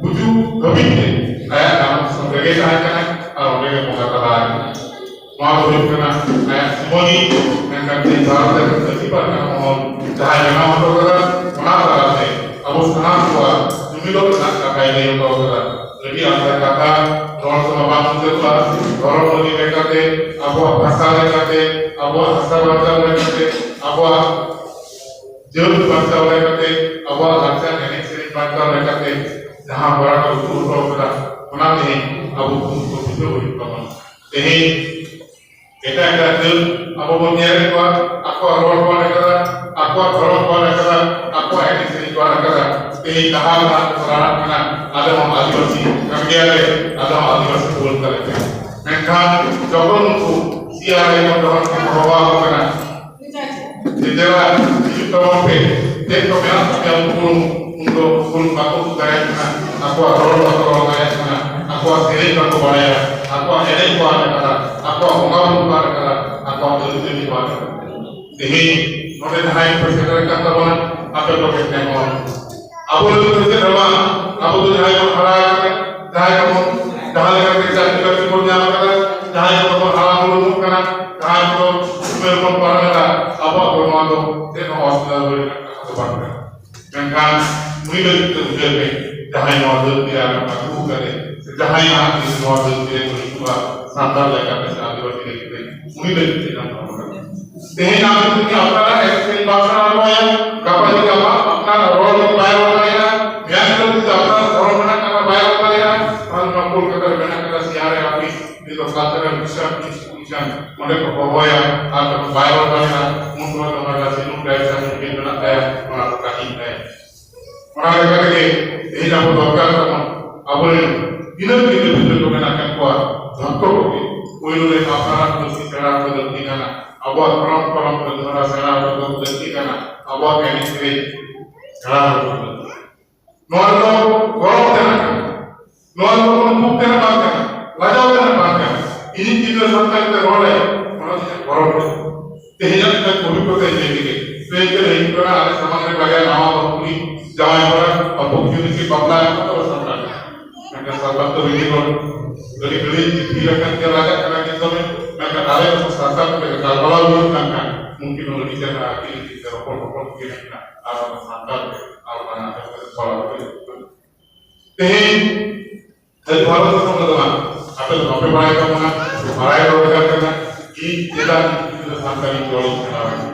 ᱜᱩᱡᱩᱜ ᱫᱷᱟᱹᱵᱤᱡ ᱛᱮ ᱟᱭᱟᱜ ᱡᱟᱱᱟᱢ ᱫᱤᱥᱚᱢ ᱨᱮᱜᱮ ᱛᱟᱦᱮᱸ ᱠᱟᱱᱟᱭ ᱟᱨ ᱚᱸᱰᱮ ᱜᱮ ᱵᱚᱸᱜᱟ ᱛᱟᱞᱟ ᱟᱠᱟᱱᱟᱭ᱾ ᱱᱚᱣᱟ ᱫᱚ ᱦᱩᱭᱩᱜ ᱠᱟᱱᱟ ᱟᱭᱟᱜ ᱥᱤᱢᱟᱹᱱᱤ, ᱢᱮᱱᱠᱷᱟᱱ ᱛᱮᱦᱮᱧ ᱵᱷᱟᱨᱚᱛ ᱨᱮ ᱟᱹᱰᱤ ᱯᱟᱨᱜᱟᱱᱟ ᱢᱚᱦᱚᱞ ᱡᱟᱦᱟᱸᱭ ᱵᱮᱱᱟᱣ ᱦᱚᱴᱚ ᱠᱟᱫᱟ, ᱚᱱᱟ ᱛᱟᱞᱟᱛᱮ ᱟᱵᱚ ᱥᱟᱱᱟᱢ ᱠᱚᱣᱟᱜ ᱡᱩᱢᱤᱫᱚᱜ ᱨᱮᱱᱟᱜ ᱠᱟᱛᱷᱟᱭ ᱞᱟᱹᱭ ᱦᱚᱴᱚ ᱠᱟᱫᱟ᱾ ᱟᱹᱰᱤ ᱟᱢᱫᱟ ᱠᱟᱛᱷᱟ ᱨᱚᱲ ᱛᱮᱢᱟ ᱵᱟᱝ ᱢᱩᱪᱟᱹᱫᱚᱜᱼᱟ᱾ ᱫᱷᱚᱨᱚᱢ ᱟᱹᱨᱤ ᱞᱮᱠᱟᱛᱮ, ᱟᱵᱚᱣᱟᱜ ᱵᱷᱟᱥᱟ ᱞᱮᱠᱟᱛᱮ, ᱟᱵᱚᱣᱟᱜ ᱦᱟᱥᱟ ᱵᱟᱧᱪᱟᱣ ᱞᱮᱠᱟᱛᱮ, ᱟᱵᱚᱣᱟᱜ ᱡᱟᱹᱛ ᱵᱟᱧᱪᱟᱣ ᱞᱮᱠᱟᱛᱮ, ᱟᱵᱚᱣᱟᱜ ᱞᱟᱠᱪᱟᱨ ᱮᱱᱮᱡ ᱥᱮᱨᱮᱧ ᱵᱟᱧᱪᱟᱣ ᱞᱮᱠᱟᱛᱮ ᱡᱟᱦᱟᱸ ᱦᱚᱨᱟ ᱠᱚ ᱩᱫᱩᱜ ᱦᱚᱴᱚ ᱠᱟᱫᱟ, ᱚᱱᱟ ᱛᱮᱦᱮᱧ ᱟᱵᱚ ᱠᱚ ᱵᱩᱡᱷᱟᱹᱣ ᱦᱩᱭᱩᱜ ᱛᱟᱵᱚᱱᱟ᱾ ᱛᱮᱦᱮᱧ ᱮᱴᱟᱜ ᱮᱴᱟᱜ ᱡᱟᱹᱛ ᱟᱵᱚ ᱵᱚᱱ ᱧᱮᱞᱮᱫ ᱠᱚᱣᱟ, ᱟᱠᱚᱣᱟᱜ ᱨᱚᱲ ᱠᱚ ᱟᱫ ᱟᱠᱟᱫᱟ, ᱟᱠᱚᱣᱟᱜ ᱫᱷᱚᱨᱚᱢ ᱠᱚ ᱟᱫ ᱟᱠᱟᱫᱟ, ᱟᱠᱚᱣᱟᱜ ᱮᱱᱮᱡ ᱥᱮᱨᱮᱧ ᱠᱚ ᱟᱫ ᱟᱠᱟᱫᱟ᱾ ᱛᱮᱦᱮᱧ ᱰᱟᱦᱟᱨ ᱰᱟᱦᱟᱨ ᱠᱚ ᱨᱟᱲᱟᱜ ᱠᱟᱱᱟ, ᱟᱞᱮ ᱦᱚᱸ ᱟᱹᱫᱤᱵᱟᱹᱥᱤ ᱠᱟᱱ ᱜᱮᱭᱟᱞᱮ, ᱟᱞᱮ ᱦᱚᱸ ᱟᱹᱫᱤᱵᱟᱹᱥᱤ ᱵᱚᱱ ᱛᱟᱞᱮ ᱠᱟᱱᱟ᱾ ᱢᱮᱱᱠᱷᱟᱱ ᱡᱚᱠᱷᱚᱱ ᱩᱱᱠᱩ ᱥᱤ ᱟᱨ ᱟᱭ ᱠᱚ ᱡᱚᱠᱷᱚᱱ ᱠᱚ ᱦᱚᱦᱚ ᱟᱠᱚ ᱠᱟᱱᱟ, ᱡᱮ ᱫᱮᱞᱟ ᱦᱤᱡᱩᱜ ᱛᱟᱵᱚᱱ ᱯᱮ, ᱪᱮᱫ ᱠᱚ ᱢᱮᱱᱟᱜ ᱛᱟᱯᱮᱭᱟ ᱩᱯᱨᱩᱢ, ᱩᱱᱠᱩ ᱩᱯᱨᱩᱢ ᱵᱟᱠᱚ ᱩᱫᱩᱜ ᱫᱟᱲᱮᱭᱟᱜ ᱠᱟᱱᱟ, ᱟᱠᱚᱣᱟᱜ ᱨᱚᱲ ᱵᱟᱠᱚ ᱨᱚᱲ ᱫᱟᱲᱮᱭᱟᱜ ᱠᱟᱱᱟ, ᱟᱠᱚᱣᱟᱜ ᱥᱮᱨᱮᱧ ᱵᱟᱠᱚ ᱵᱟᱲᱟᱭᱟ, ᱟᱠᱚᱣᱟᱜ ᱮᱱᱮᱡ ᱠᱚ ᱟᱫ ᱟᱠᱟᱫᱟ, ᱟᱠᱚᱣᱟᱜ ᱵᱚᱸᱜᱟ ᱵᱩᱨᱩ ᱠᱚ ᱟᱫ ᱟᱠᱟᱫᱟ, ᱟᱠᱚᱣᱟᱜ ᱟᱹᱨᱤᱪᱟᱹᱞᱤ ᱠᱚ ᱟᱫ ᱟᱠᱟᱫᱟ᱾ ᱛᱮᱦᱮᱧ ᱱᱚᱰᱮ ᱡᱟᱦᱟᱸᱭ ᱠᱚ ᱥᱮᱴᱮᱨ ᱟᱠᱟᱱ ᱛᱟᱵᱚᱱᱟ, ᱟᱯᱮ ᱠᱚᱜᱮ ᱛᱮᱢᱚᱱ ᱟᱵᱚ ᱞᱟᱹᱜᱤᱫ ᱫᱚ ᱪᱮᱫ ᱦᱚᱸ ᱵᱟᱝ᱾ ᱟᱵᱚ ᱫᱚ ᱡᱟᱦᱟᱸᱭ ᱵᱚᱱ ᱦᱟᱨᱟ ᱟᱠᱟᱱᱟ, ᱡᱟᱦᱟᱸᱭ ᱠᱚᱵᱚᱱ ᱡᱟᱦᱟᱸ ᱞᱮᱠᱟ ᱛᱮ ᱪᱟᱹᱠᱨᱤ ᱵᱟᱹᱠᱨᱤ ᱵᱚᱱ ᱧᱟᱢ ᱟᱠᱟᱫᱟ, ᱡᱟᱦᱟᱸᱭ ᱠᱚᱵᱚᱱ ᱦᱟᱨᱟ ᱵᱩᱨᱩ ᱠᱟᱱᱟ, ᱡᱟᱦᱟᱸᱭ ᱠᱚ ᱩᱢᱮᱨ ᱵᱚᱱ ᱯᱟᱨᱚᱢ ᱮᱫᱟ, ᱟᱵᱚᱣᱟᱜ ᱫᱚ ᱱᱚᱣᱟ ᱫᱚ ᱪᱮᱫ ᱦᱚᱸ ᱚᱥᱩᱵᱤᱫᱷᱟ ᱨᱮᱱᱟᱜ ᱠᱟᱛᱷᱟ ᱫᱚ ᱵᱟᱝ ᱠᱟᱱᱟ᱾ ᱢᱮᱱᱠᱷᱟᱱ ᱩᱱᱤ ᱞᱟᱹᱜᱤᱫ ᱛᱮ ᱩᱭᱦᱟᱹᱨ ᱢᱮ, ᱡᱟᱦᱟᱸᱭ ᱱᱚᱣᱟ ᱫᱷᱟᱹᱨᱛᱤ ᱨᱮ ᱟᱢᱮᱢ ᱟᱹᱜᱩ ᱟᱠᱟᱫᱮ, ᱥᱮ ᱡᱟᱦᱟᱸᱭ ᱱᱟᱦᱟᱜ ᱫᱤᱱ ᱱᱚᱣᱟ ᱫᱷᱟᱹᱨᱛᱤ ᱨᱮ ᱦᱤᱡᱩᱜᱼᱟ, ᱥᱟᱱᱛᱟᱲ ᱞᱮᱠᱟᱛᱮ ᱥᱮ ᱟᱹᱫᱤᱵᱟᱹᱥᱤ ᱞᱮᱠᱟᱛᱮ, ᱩᱱᱤ ᱞᱟᱹᱜᱤᱫ ᱛᱮ ᱡᱟᱦᱟᱸ ᱫᱷᱚᱨᱚᱢ ᱠᱟᱱᱟ᱾ ᱛᱮᱦᱮᱧ ᱟᱢ ᱡᱩᱫᱤ ᱟᱯᱱᱟᱨᱟᱜ ᱮᱱᱮᱡ ᱥᱮᱨᱮᱧ ᱵᱟᱢ ᱥᱮᱬᱟ ᱟᱠᱚᱣᱟ, ᱜᱟᱯᱟ ᱡᱩᱫᱤ ᱟᱢᱟᱜ ᱟᱯᱱᱟᱨᱟᱜ ᱨᱚᱲ ᱡᱩᱫᱤ ᱵᱟᱭ ᱨᱚᱲ ᱫᱟᱲᱮᱭᱟᱜᱼᱟ, ᱢᱮᱭᱟᱝ ᱦᱤᱞᱳᱜ ᱡᱩᱫᱤ ᱟᱯᱱᱟᱨᱟᱜ ᱫᱷᱚᱨᱚᱢ ᱨᱮᱱᱟᱜ ᱠᱟᱛᱷᱟ ᱵᱟᱭ ᱨᱚᱲ ᱫᱟᱲᱮᱭᱟᱜᱼᱟ, ᱛᱟᱦᱚᱞᱮ ᱱᱚᱣᱟ ᱠᱳᱞᱠᱟᱛᱟ ᱨᱮ ᱢᱮᱱᱟᱜ ᱠᱟᱫᱟ ᱥᱤ ᱟᱨ ᱮ ᱚᱯᱷᱤᱥ, ᱱᱤᱛ ᱫᱚ ᱠᱟᱞᱪᱟᱨᱟᱞ ᱢᱤᱥᱚᱱ ᱤᱱᱥᱴᱤᱴᱤᱭᱩᱥᱚᱱ, ᱚᱸᱰᱮ ᱠᱚ ᱦᱚᱦᱚᱭᱟ, ᱟᱨ ᱡᱚᱠᱷᱚᱱ ᱵᱟᱭ ᱨᱚᱲ ᱫᱟᱲᱮᱭᱟᱜᱼᱟ, ᱩᱱ ᱥᱚᱢᱚᱭ ᱫᱚ ᱚᱱᱟ ᱨᱮ ᱥᱤᱞᱩᱝ ᱰᱟᱭᱨᱮᱠᱥᱚᱱ ᱢᱤᱫᱴᱮᱱ ᱢᱮᱱᱟᱜ ᱛᱟᱭᱟ, ᱚᱱᱟ ᱠᱚ ᱠᱟᱹᱴᱤᱡ ᱛᱟᱭᱟ᱾ ᱚᱱᱟ ᱞᱮᱠᱟ ᱛᱮᱜᱮ ᱛᱮᱦᱮᱧ ᱟᱵᱚ ᱫᱚᱨᱠᱟᱨ ᱛᱟᱵᱚᱱ, ᱟᱵᱚᱨᱮᱱ ᱛᱤᱱᱟᱹᱜ ᱜᱤᱫᱽᱨᱟᱹ ᱯᱤᱫᱽᱨᱟᱹ ᱠᱚ ᱢᱮᱱᱟᱜ ᱟᱠᱟᱫ ᱠᱚᱣᱟ, ᱡᱷᱚᱛᱚ ᱠᱚᱜᱮ ᱯᱳᱭᱞᱳ ᱨᱮ ᱟᱯᱱᱟᱨᱟᱜ ᱯᱟᱹᱨᱥᱤ ᱥᱮᱬᱟ ᱦᱚᱪᱚ ᱞᱟᱹᱠᱛᱤ ᱠᱟᱱᱟ, ᱟᱵᱚᱣᱟᱜ ᱫᱷᱚᱨᱚᱢ ᱠᱚᱨᱚᱢ ᱠᱟᱹᱢᱤᱦᱚᱨᱟ ᱥᱮᱬᱟ ᱦᱚᱪᱚ ᱞᱟᱹᱠᱛᱤ ᱠᱟᱱᱟ, ᱟᱵᱚᱣᱟᱜ ᱮᱱᱮᱡ ᱥᱮᱨᱮᱧ ᱥᱮᱬᱟ ᱦᱚᱪᱚ ᱞᱟᱹᱠᱛᱤ ᱠᱟᱱᱟ᱾ ᱱᱚᱣᱟ ᱨᱮᱫᱚ ᱜᱚᱨᱚᱵᱽ ᱛᱮᱱᱟᱜ ᱠᱟᱱᱟ, ᱱᱚᱣᱟ ᱨᱮᱫᱚ ᱠᱳᱱᱳ ᱫᱩᱠ ᱛᱮᱱᱟᱜ ᱵᱟᱝ ᱠᱟᱱᱟ, ᱞᱟᱡᱟᱣ ᱛᱮᱱᱟᱜ ᱵᱟᱝ ᱠᱟᱱᱟ᱾ ᱤᱧᱤᱡ ᱜᱤᱫᱽᱨᱟᱹ ᱥᱟᱱᱛᱟᱲᱤ ᱛᱮ ᱨᱚᱲᱟᱭ, ᱚᱱᱟ ᱫᱚ ᱤᱧᱟᱹᱜ ᱜᱚᱨᱚᱵᱽ ᱠᱟᱱᱟ᱾ ᱛᱮᱦᱮᱧᱟᱜ ᱢᱤᱫᱴᱟᱝ ᱠᱚᱵᱤ ᱠᱚᱛᱮ ᱞᱟᱹᱭ ᱞᱮᱜᱮ, ᱞᱟᱹᱭ ᱛᱮ ᱦᱤᱡᱩᱜ ᱠᱟᱱᱟ, ᱟᱞᱮ ᱥᱟᱢᱟᱝ ᱨᱮ ᱵᱟᱨᱭᱟ ᱱᱟᱣᱟ ᱵᱟᱹᱦᱩ ᱠᱩᱲᱤ ᱡᱟᱶᱟᱭ ᱠᱚᱲᱟ, ᱚᱞᱯᱚ ᱠᱤᱪᱷᱩ ᱫᱤᱱ ᱪᱮᱫ ᱵᱟᱯᱞᱟ ᱮᱱᱟ, ᱛᱚᱵᱮ ᱥᱟᱱᱛᱟᱲ ᱠᱟᱱᱟ᱾ ᱢᱮᱱᱠᱷᱟᱱ ᱥᱟᱱᱛᱟᱲ ᱫᱚ ᱨᱮᱸᱜᱮᱡ ᱦᱚᱲ, ᱟᱹᱰᱤ ᱜᱷᱟᱹᱲᱤᱡ ᱪᱤᱴᱷᱤ ᱞᱮᱠᱷᱟᱱ ᱜᱮ ᱞᱟᱡᱟᱜ ᱠᱟᱱᱟ ᱠᱤᱱ ᱫᱚᱢᱮ᱾ ᱟᱞᱮ ᱠᱚ ᱥᱟᱱᱛᱟᱲ ᱛᱮ ᱜᱟᱞᱢᱟᱨᱟᱣ ᱦᱩᱭᱩᱜ ᱠᱟᱱ ᱠᱷᱟᱱ ᱩᱱᱠᱤᱱ ᱦᱚᱸ ᱟᱹᱰᱤ ᱪᱮᱦᱨᱟ ᱟᱹᱠᱤᱞ ᱟᱹᱠᱤᱞ ᱛᱮ ᱨᱚᱯᱚᱲ ᱨᱚᱯᱚᱲ ᱛᱮᱜᱮ ᱢᱮᱱᱟᱜ ᱠᱤᱱᱟ ᱟᱨ ᱟᱵᱚ ᱥᱟᱱᱛᱟᱲ ᱛᱮ ᱟᱨ ᱵᱟᱝ ᱟᱸᱡᱚᱢ ᱠᱟᱛᱮ ᱯᱟᱲᱦᱟᱣ ᱠᱟᱛᱮ ᱛᱮᱦᱮᱧ ᱠᱷᱟᱹᱞᱤ ᱵᱷᱟᱨᱚᱛ ᱫᱤᱥᱚᱢ ᱨᱮᱫᱚ ᱵᱟᱝ, ᱟᱯᱮ ᱫᱚ ᱵᱟᱯᱮ ᱵᱟᱲᱟᱭ ᱛᱟᱵᱚᱱᱟ, ᱵᱟᱲᱟᱭ ᱫᱚᱨᱠᱟᱨ ᱠᱟᱱᱟ᱾ ᱤᱧ ᱪᱮᱫᱟᱜ ᱤᱧ ᱜᱤᱫᱽᱨᱟᱹ ᱥᱟᱱᱛᱟᱲᱤ ᱨᱚᱲᱤᱧ ᱥᱮᱬᱟ ᱟᱭᱟ?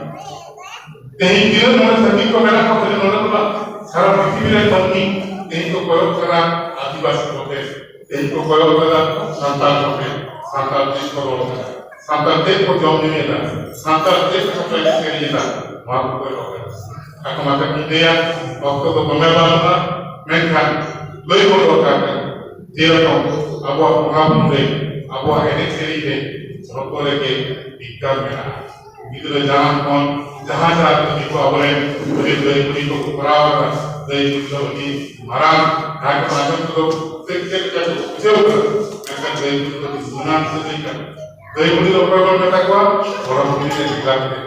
ᱛᱮᱦᱮᱧ ᱛᱤᱱᱟᱹᱜ ᱱᱚᱰᱮ ᱥᱟᱺᱜᱤᱧ ᱠᱚ ᱢᱮᱱᱟᱜ ᱠᱚᱣᱟ, ᱠᱷᱟᱹᱞᱤ ᱱᱚᱰᱮ ᱫᱚ ᱵᱟᱝ, ᱥᱟᱨᱟ ᱯᱨᱤᱛᱷᱤᱵᱤ ᱨᱮ ᱢᱟᱹᱱᱢᱤ ᱛᱮᱦᱮᱧ ᱠᱚ ᱠᱚᱭᱚᱜ ᱠᱟᱱᱟ ᱟᱹᱫᱤᱵᱟᱹᱥᱤ ᱠᱚᱴᱷᱮᱱ, ᱛᱮᱦᱮᱧ ᱠᱚ ᱠᱚᱭᱚᱜ ᱠᱟᱱᱟ ᱥᱟᱱᱛᱟᱲ ᱠᱚᱴᱷᱮᱱ, ᱥᱟᱱᱛᱟᱲ ᱪᱮᱫ ᱠᱚ ᱨᱚᱲ ᱠᱟᱱᱟ, ᱥᱟᱱᱛᱟᱲ ᱪᱮᱫ ᱠᱚ ᱡᱚᱢ ᱧᱩᱭᱮᱫᱟ, ᱥᱟᱱᱛᱟᱲ ᱪᱮᱫ ᱠᱚ ᱮᱱᱮᱡ ᱥᱮᱨᱮᱧ ᱮᱫᱟ, ᱱᱚᱣᱟ ᱠᱚ ᱠᱚᱭᱚᱜ ᱠᱟᱱᱟ᱾ ᱟᱠᱚ ᱢᱟᱛᱚ ᱠᱚ ᱞᱟᱹᱭᱟ, ᱚᱠᱛᱚ ᱫᱚ ᱫᱚᱢᱮ ᱵᱟᱹᱱᱩᱜᱼᱟ, ᱢᱮᱱᱠᱷᱟᱱ ᱞᱟᱹᱭ ᱵᱚᱱ ᱫᱚᱨᱠᱟᱨ ᱠᱟᱱᱟ᱾ ᱡᱮᱨᱚᱠᱚᱢ ᱟᱵᱚᱣᱟᱜ ᱵᱚᱸᱜᱟ ᱵᱩᱨᱩ ᱨᱮ, ᱟᱵᱚᱣᱟᱜ ᱮᱱᱮᱡ ᱥᱮᱨᱮᱧ ᱨᱮ, ᱡᱷᱚᱛᱚ ᱨᱮᱜᱮ ᱵᱤᱜᱽᱜᱟᱱ ᱢᱮᱱᱟᱜᱼᱟ᱾ ᱜᱤᱫᱽᱨᱟᱹ ᱡᱟᱱᱟᱢ ᱠᱷᱚᱱ ᱡᱟᱦᱟᱸ ᱡᱟᱦᱟᱸ ᱠᱟᱹᱢᱤ ᱠᱚ ᱟᱵᱚᱨᱮᱱ ᱟᱹᱰᱤ ᱫᱟᱹᱭ ᱵᱩᱰᱷᱤ ᱠᱚ ᱠᱚᱨᱟᱣ ᱠᱟᱫᱟ, ᱫᱟᱹᱭ ᱵᱩᱰᱷᱤ ᱫᱚ ᱟᱹᱰᱤ ᱢᱟᱨᱟᱝ ᱡᱟᱦᱟᱸ ᱠᱚ ᱟᱸᱡᱚᱢ ᱛᱮᱫᱚ ᱪᱮᱫ ᱪᱮᱫ ᱞᱮᱠᱟ ᱠᱚ ᱵᱩᱡᱷᱟᱹᱣ ᱠᱟᱫᱟ, ᱢᱮᱱᱠᱷᱟᱱ ᱫᱟᱹᱭ ᱵᱩᱰᱷᱤ ᱫᱚ ᱟᱹᱰᱤ ᱜᱩᱱᱟᱱ ᱥᱟᱹᱜᱟᱹᱭ ᱠᱟᱱᱟ᱾ ᱫᱟᱹᱭ ᱵᱩᱰᱷᱤ ᱫᱚ ᱚᱠᱚᱭ ᱵᱚᱱ ᱢᱮᱛᱟ ᱠᱚᱣᱟ? ᱜᱚᱲᱚᱢ ᱵᱩᱰᱷᱤ ᱨᱮ ᱵᱷᱮᱜᱟᱨ ᱛᱮ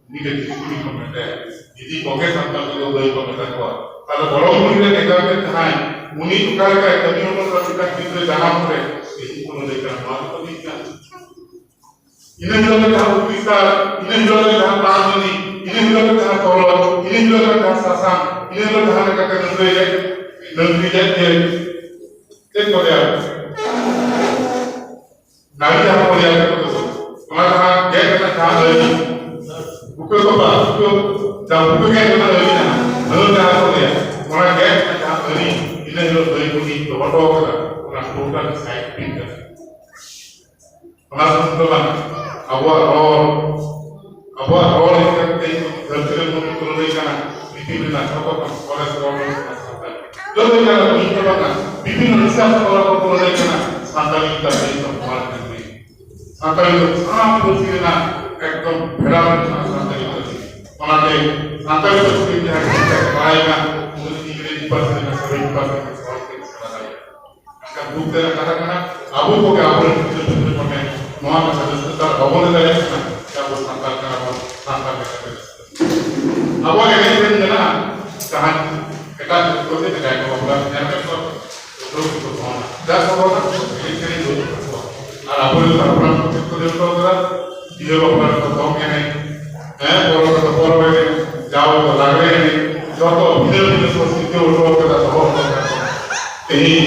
ᱩᱱᱤ ᱫᱚ ᱫᱤᱫᱤ ᱵᱩᱰᱷᱤ ᱠᱚ ᱢᱮᱛᱟᱭᱟ᱾ ᱫᱤᱫᱤ ᱠᱚᱜᱮ ᱥᱟᱱᱛᱟᱲ ᱛᱮᱫᱚ ᱫᱟᱹᱭ ᱠᱚ ᱢᱮᱛᱟ ᱠᱚᱣᱟ᱾ ᱛᱟᱦᱞᱮ ᱜᱚᱲᱚᱢ ᱵᱩᱰᱷᱤ ᱨᱮ ᱵᱷᱮᱜᱟᱨ ᱛᱮ ᱡᱟᱦᱟᱸᱭ, ᱩᱱᱤ ᱚᱠᱟ ᱞᱮᱠᱟᱭ ᱠᱟᱹᱢᱤ ᱦᱚᱴᱚ ᱠᱟᱜ ᱢᱤᱫᱴᱟᱝ ᱜᱤᱫᱽᱨᱟᱹ ᱡᱟᱱᱟᱢ ᱯᱚᱨᱮ ᱫᱤᱫᱤ ᱠᱚ ᱞᱟᱹᱭ ᱠᱟᱱᱟ, ᱱᱚᱣᱟ ᱜᱮᱛᱚ ᱫᱤᱱ ᱠᱟᱱᱟ᱾ ᱤᱱᱟᱹ ᱦᱤᱞᱳᱜ ᱜᱮ ᱡᱟᱦᱟᱸ ᱯᱚᱨᱤᱥᱠᱟᱨ, ᱤᱱᱟᱹ ᱦᱤᱞᱳᱜ ᱜᱮ ᱡᱟᱦᱟᱸ ᱛᱟᱨ ᱡᱟᱹᱱᱤ, ᱤᱱᱟᱹ ᱦᱤᱞᱳᱜ ᱜᱮ ᱡᱟᱦᱟᱸ ᱛᱚᱨᱚᱞ, ᱤᱱᱟᱹ ᱦᱤᱞᱳᱜ ᱜᱮ ᱡᱟᱦᱟᱸ ᱥᱟᱥᱟᱝ, ᱤᱱᱟᱹ ᱦᱤᱞᱳᱜ ᱡᱟᱦᱟᱸ ᱞᱮᱠᱟᱛᱮ ᱰᱟᱹᱝᱨᱤ ᱨᱮ, ᱰᱟᱹᱝᱨᱤ ᱨᱮ ᱪᱮᱫ ᱠᱚ ᱞᱟᱹᱭᱟ? ᱱᱟᱹᱲᱤ ᱡᱟᱦᱟᱸ ᱠᱚ ᱞᱟᱹᱭᱟ, ᱚᱱᱟ ᱡᱟᱦᱟᱸ ᱜᱮᱫ ᱨᱮᱱᱟᱜ ᱡᱟᱦᱟᱸ ᱟᱹᱨᱤ, ᱵᱩᱠᱟᱹ ᱠᱚ ᱵᱟ, ᱵᱩᱠᱟᱹ, ᱡᱟᱦᱟᱸ ᱵᱩᱠᱟᱹ ᱜᱮᱫ ᱨᱮᱱᱟᱜ ᱟᱹᱨᱤ ᱢᱮᱱᱟᱜᱼᱟ, ᱱᱟᱹᱲ ᱡᱟᱦᱟᱸ ᱠᱚ ᱞᱟᱹᱭᱟ, ᱚᱱᱟ ᱜᱮᱫ ᱨᱮᱱᱟᱜ ᱡᱟᱦᱟᱸ ᱟᱹᱨᱤ, ᱤᱱᱟᱹ ᱦᱤᱞᱳᱜ ᱫᱟᱹᱭ ᱵᱩᱰᱷᱤ ᱫᱚᱦᱚ ᱦᱚᱴᱚ ᱠᱟᱫᱟ, ᱚᱱᱟ total side print ᱠᱟᱱᱟ᱾ ᱚᱱᱟ ᱥᱩᱢᱩᱝ ᱫᱚ ᱵᱟᱝ, ᱟᱵᱚᱣᱟᱜ ᱨᱚᱲ, ᱟᱵᱚᱣᱟᱜ ᱨᱚᱲ ᱤᱫᱤ ᱠᱟᱛᱮ ᱫᱷᱟᱹᱨᱛᱤ ᱨᱮ ᱢᱩᱞᱩᱠ ᱠᱚ ᱞᱟᱹᱭ ᱠᱟᱱᱟ, ᱯᱨᱤᱛᱷᱤᱵᱤ ᱨᱮᱱᱟᱜ ᱡᱷᱚᱛᱚ ᱠᱷᱚᱱ ᱥᱚᱨᱮᱥ ᱨᱚᱲ ᱦᱩᱭᱩᱜ ᱠᱟᱱᱟ ᱥᱟᱱᱛᱟᱲᱤ᱾ ᱞᱟᱹᱭ ᱠᱟᱱᱟ ᱠᱚ, ᱤᱧ ᱫᱚ ᱵᱟᱝᱟ, ᱵᱤᱵᱷᱤᱱᱱᱚ ᱨᱤᱥᱟᱨᱪ ᱥᱠᱚᱞᱟᱨ ᱠᱚᱠᱚ ᱞᱟᱹᱭ ᱠᱟᱱᱟ, ᱥᱟᱱᱛᱟᱲᱤ ᱫᱚ ᱛᱮᱦᱮᱧ ᱫᱚ ᱢᱚᱦᱟ ᱞᱤᱯᱤ᱾ ᱥᱟᱱᱛᱟᱲᱤ ᱫᱚ ᱥᱟᱱᱟᱢ ᱯᱟᱹᱨᱥᱤ ᱨᱮᱱᱟᱜ ᱮᱠᱫᱚᱢ ᱯᱷᱮᱰᱟᱨᱮᱞ ᱠᱟᱱᱟ ᱥᱟᱱᱛᱟᱲᱤ ᱯᱟᱹᱨᱥᱤ᱾ ᱚᱱᱟᱛᱮ ᱥᱟᱱᱛᱟᱲᱤ ᱯᱟᱹᱨᱥᱤ ᱛᱮ ᱡᱟᱦᱟᱸᱭ ᱠᱚ ᱵᱟᱲᱟᱭ ᱠᱟᱱ, ᱩᱱᱤ ᱫᱚ ᱤᱝᱨᱮᱡᱤ ᱯᱟᱹᱨᱥᱤ ᱨᱮᱱᱟᱜ ᱥᱟᱹᱨᱤ ᱯᱟᱹᱨᱥᱤ ᱨᱮᱱᱟᱜ ᱥᱚᱦᱚᱡ ᱛᱮ ᱥᱮᱬᱟ ᱫᱟᱲᱮᱭᱟᱜᱼᱟ᱾ ᱢᱮᱱᱠᱷᱟᱱ ᱫᱩᱠ ᱨᱮᱱᱟᱜ ᱠᱟᱛᱷᱟ ᱠᱟᱱᱟ, ᱟᱵᱚ ᱠᱚᱜᱮ ᱟᱵᱚᱨᱮᱱ ᱜᱤᱫᱽᱨᱟᱹ ᱯᱤᱫᱽᱨᱟᱹ ᱠᱚ ᱴᱷᱮᱱ ᱱᱚᱣᱟ ᱠᱟᱛᱷᱟ ᱨᱟᱹᱥᱠᱟᱹ ᱥᱟᱞᱟᱜ ᱵᱟᱵᱚᱱ ᱞᱟᱹᱭ ᱫᱟᱲᱮᱭᱟᱜ ᱠᱟᱱᱟ ᱡᱮ ᱟᱵᱚ ᱥᱟᱱᱛᱟᱲ ᱠᱟᱱᱟ ᱵᱚᱱ, ᱥᱟᱱᱛᱟᱲ ᱞᱮᱠᱟᱛᱮ ᱨᱟᱹᱥᱠᱟᱹ᱾ ᱟᱵᱚᱣᱟᱜ ᱮᱱᱮᱡ ᱥᱮᱨᱮᱧ ᱢᱮᱱᱟᱜᱼᱟ, ᱡᱟᱦᱟᱸ ᱮᱴᱟᱜ ᱡᱟᱹᱛ ᱠᱚ ᱥᱮ ᱡᱟᱦᱟᱸᱭ ᱠᱚ ᱵᱟᱯᱞᱟ ᱨᱮ ᱧᱮᱞ ᱠᱟᱜ ᱠᱚᱣᱟ, ᱩᱫᱷᱟᱹᱣ ᱜᱮᱠᱚ ᱫᱚᱱᱟ᱾ ᱡᱟᱦᱟᱸ ᱠᱚ ᱨᱚᱲᱟ, ᱮᱱᱮᱡ ᱥᱮᱨᱮᱧ ᱫᱚ ᱵᱟᱹᱱᱩᱜ ᱛᱟᱠᱚᱣᱟ᱾ ᱟᱵᱚᱨᱮᱱ ᱦᱟᱯᱲᱟᱢ ᱠᱚ ᱪᱮᱫ ᱠᱚ ᱞᱟᱹᱭ ᱦᱚᱴᱚ ᱠᱟᱫᱟ? ᱵᱤᱦᱟᱹ ᱵᱟᱯᱞᱟ ᱨᱮᱫᱚ ᱫᱚᱝ ᱮᱱᱮᱡ, ᱦᱮᱸ, ᱯᱚᱨᱚᱵᱽ ᱨᱮᱫᱚ ᱯᱚᱨᱚᱵᱽ ᱮᱱᱮᱡ, ᱡᱟᱣ ᱫᱚ ᱞᱟᱜᱽᱲᱮ ᱮᱱᱮᱡ, ᱡᱚᱛᱚ ᱵᱷᱤᱱᱟᱹ ᱵᱷᱤᱱᱟᱹ ᱠᱚ ᱥᱤᱨᱡᱟᱹᱣ ᱦᱚᱴᱚ ᱠᱟᱫᱟ, ᱫᱚᱦᱚ ᱦᱚᱴᱚ ᱠᱟᱫᱟ ᱠᱚ᱾ ᱛᱮᱦᱮᱧ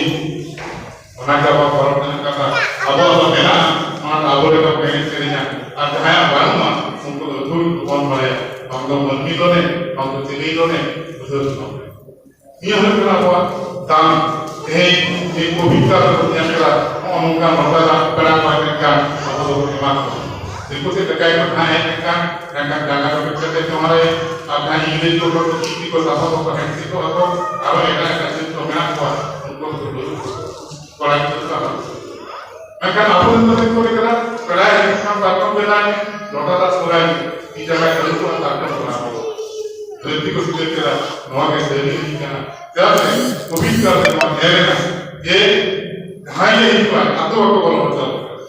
ᱚᱱᱟ ᱜᱮ ᱟᱵᱚᱣᱟᱜ ᱯᱚᱨᱚᱵᱽ ᱨᱮᱱᱟᱜ ᱠᱟᱛᱷᱟ᱾ ᱟᱵᱚᱣᱟᱜ ᱫᱚ ᱢᱮᱱᱟᱜᱼᱟ, ᱚᱱᱟ ᱫᱚ ᱟᱵᱚ ᱞᱮᱠᱟ ᱠᱚ ᱮᱱᱮᱡ ᱥᱮᱨᱮᱧᱟ᱾ ᱟᱨ ᱡᱟᱦᱟᱸᱭᱟᱜ ᱵᱟᱹᱱᱩᱜᱼᱟ, ᱩᱱᱠᱩ ᱫᱚ ᱫᱷᱩᱲ ᱠᱚ ᱵᱚᱱ ᱵᱟᱲᱟᱭᱟ, ᱵᱟᱝ ᱫᱚ ᱢᱟᱹᱱᱢᱤ ᱫᱚ ᱮᱱᱮᱡ, ᱵᱟᱝ ᱫᱚ ᱪᱤᱞᱤ ᱫᱚ ᱮᱱᱮᱡ, ᱵᱩᱡᱷᱟᱹᱣ ᱫᱚ ᱵᱟᱝ᱾ ᱱᱤᱭᱟᱹ ᱦᱩᱭᱩᱜ ᱠᱟᱱᱟ ᱟᱵᱚᱣᱟᱜ ᱫᱟᱱ᱾ ᱛᱮᱦᱮᱧ ᱡᱮ ᱯᱚᱵᱤᱛᱨᱚ ᱨᱮᱵᱚᱱ ᱧᱮᱞ ᱠᱮᱫᱟ, ᱱᱚᱜᱼᱚ ᱱᱚᱝᱠᱟ ᱱᱚᱰᱮ ᱱᱟᱜ ᱯᱮᱲᱟ ᱠᱚ ᱦᱮᱡ ᱞᱮᱱᱠᱷᱟᱱ ᱟᱵᱚ ᱫᱚᱵᱚᱱ ᱮᱢᱟ ᱠᱚᱣᱟ᱾ ᱫᱤᱠᱩ ᱥᱮᱫ ᱞᱮᱠᱟ ᱜᱮᱠᱚ ᱡᱟᱦᱟᱸᱭ ᱦᱮᱡ ᱞᱮᱱᱠᱷᱟᱱ, ᱢᱮᱱᱠᱷᱟᱱ ᱡᱟᱸᱜᱟ ᱠᱚ ᱠᱮᱴᱮᱡ ᱠᱟᱛᱮ ᱡᱚᱦᱟᱨ ᱟᱭᱟ, ᱟᱨ ᱡᱟᱦᱟᱸᱭ ᱤᱝᱨᱮᱡᱽ ᱠᱚ ᱦᱚᱲ ᱠᱚ ᱪᱷᱩᱴᱤ ᱠᱚ ᱥᱟᱥᱚᱱ ᱠᱚ ᱦᱮᱡ ᱥᱮᱫᱚᱜ ᱟᱠᱚ, ᱟᱨᱚ ᱮᱴᱟᱜ ᱮᱴᱟᱜ ᱡᱟᱹᱛ ᱠᱚ ᱢᱮᱱᱟᱜ ᱠᱚᱣᱟ, ᱩᱱᱠᱩ ᱫᱚ ᱵᱟᱹᱱᱩᱜ ᱠᱚᱣᱟ᱾ ᱠᱚᱲᱟ ᱜᱤᱫᱽᱨᱟᱹ ᱠᱚ ᱟᱨᱚ ᱢᱮᱱᱠᱷᱟᱱ ᱟᱵᱚ ᱨᱮᱱ ᱫᱚ ᱪᱮᱫ ᱠᱚ ᱞᱟᱹᱭ ᱠᱟᱫᱟ? ᱯᱮᱲᱟᱭ ᱦᱮᱡ ᱞᱮᱱᱠᱷᱟᱱ ᱯᱟᱨᱠᱚᱢ ᱵᱮᱱᱟᱣ ᱢᱮ, ᱞᱚᱴᱟ ᱫᱟᱜ ᱥᱚᱨᱟᱭ ᱢᱮ, ᱛᱤ ᱡᱟᱸᱜᱟ ᱟᱹᱨᱩᱵ ᱠᱚᱜᱼᱟ, ᱛᱟᱨᱯᱚᱨ ᱵᱚᱱ ᱟᱬᱜᱚ᱾ ᱫᱷᱟᱹᱨᱛᱤ ᱠᱚ ᱥᱤᱠᱟᱹᱨ ᱠᱮᱫᱟ, ᱱᱚᱣᱟ ᱜᱮ ᱥᱟᱹᱨᱤ ᱤᱫᱤ ᱠᱟᱱᱟ᱾ ᱪᱮᱫᱟᱜ ᱥᱮ ᱯᱚᱵᱤᱛᱨᱚ ᱨᱮ ᱱᱚᱣᱟ ᱧᱮᱞ ᱮᱱᱟ ᱡᱮ ᱡᱟᱦᱟᱸᱭ ᱜᱮ ᱦᱤᱡᱩᱜᱼᱟ, ᱟᱛᱳ ᱵᱟᱠᱚ ᱵᱚᱞᱚ ᱦᱚᱪᱚ ᱟᱠᱚ ᱠᱟᱱᱟ᱾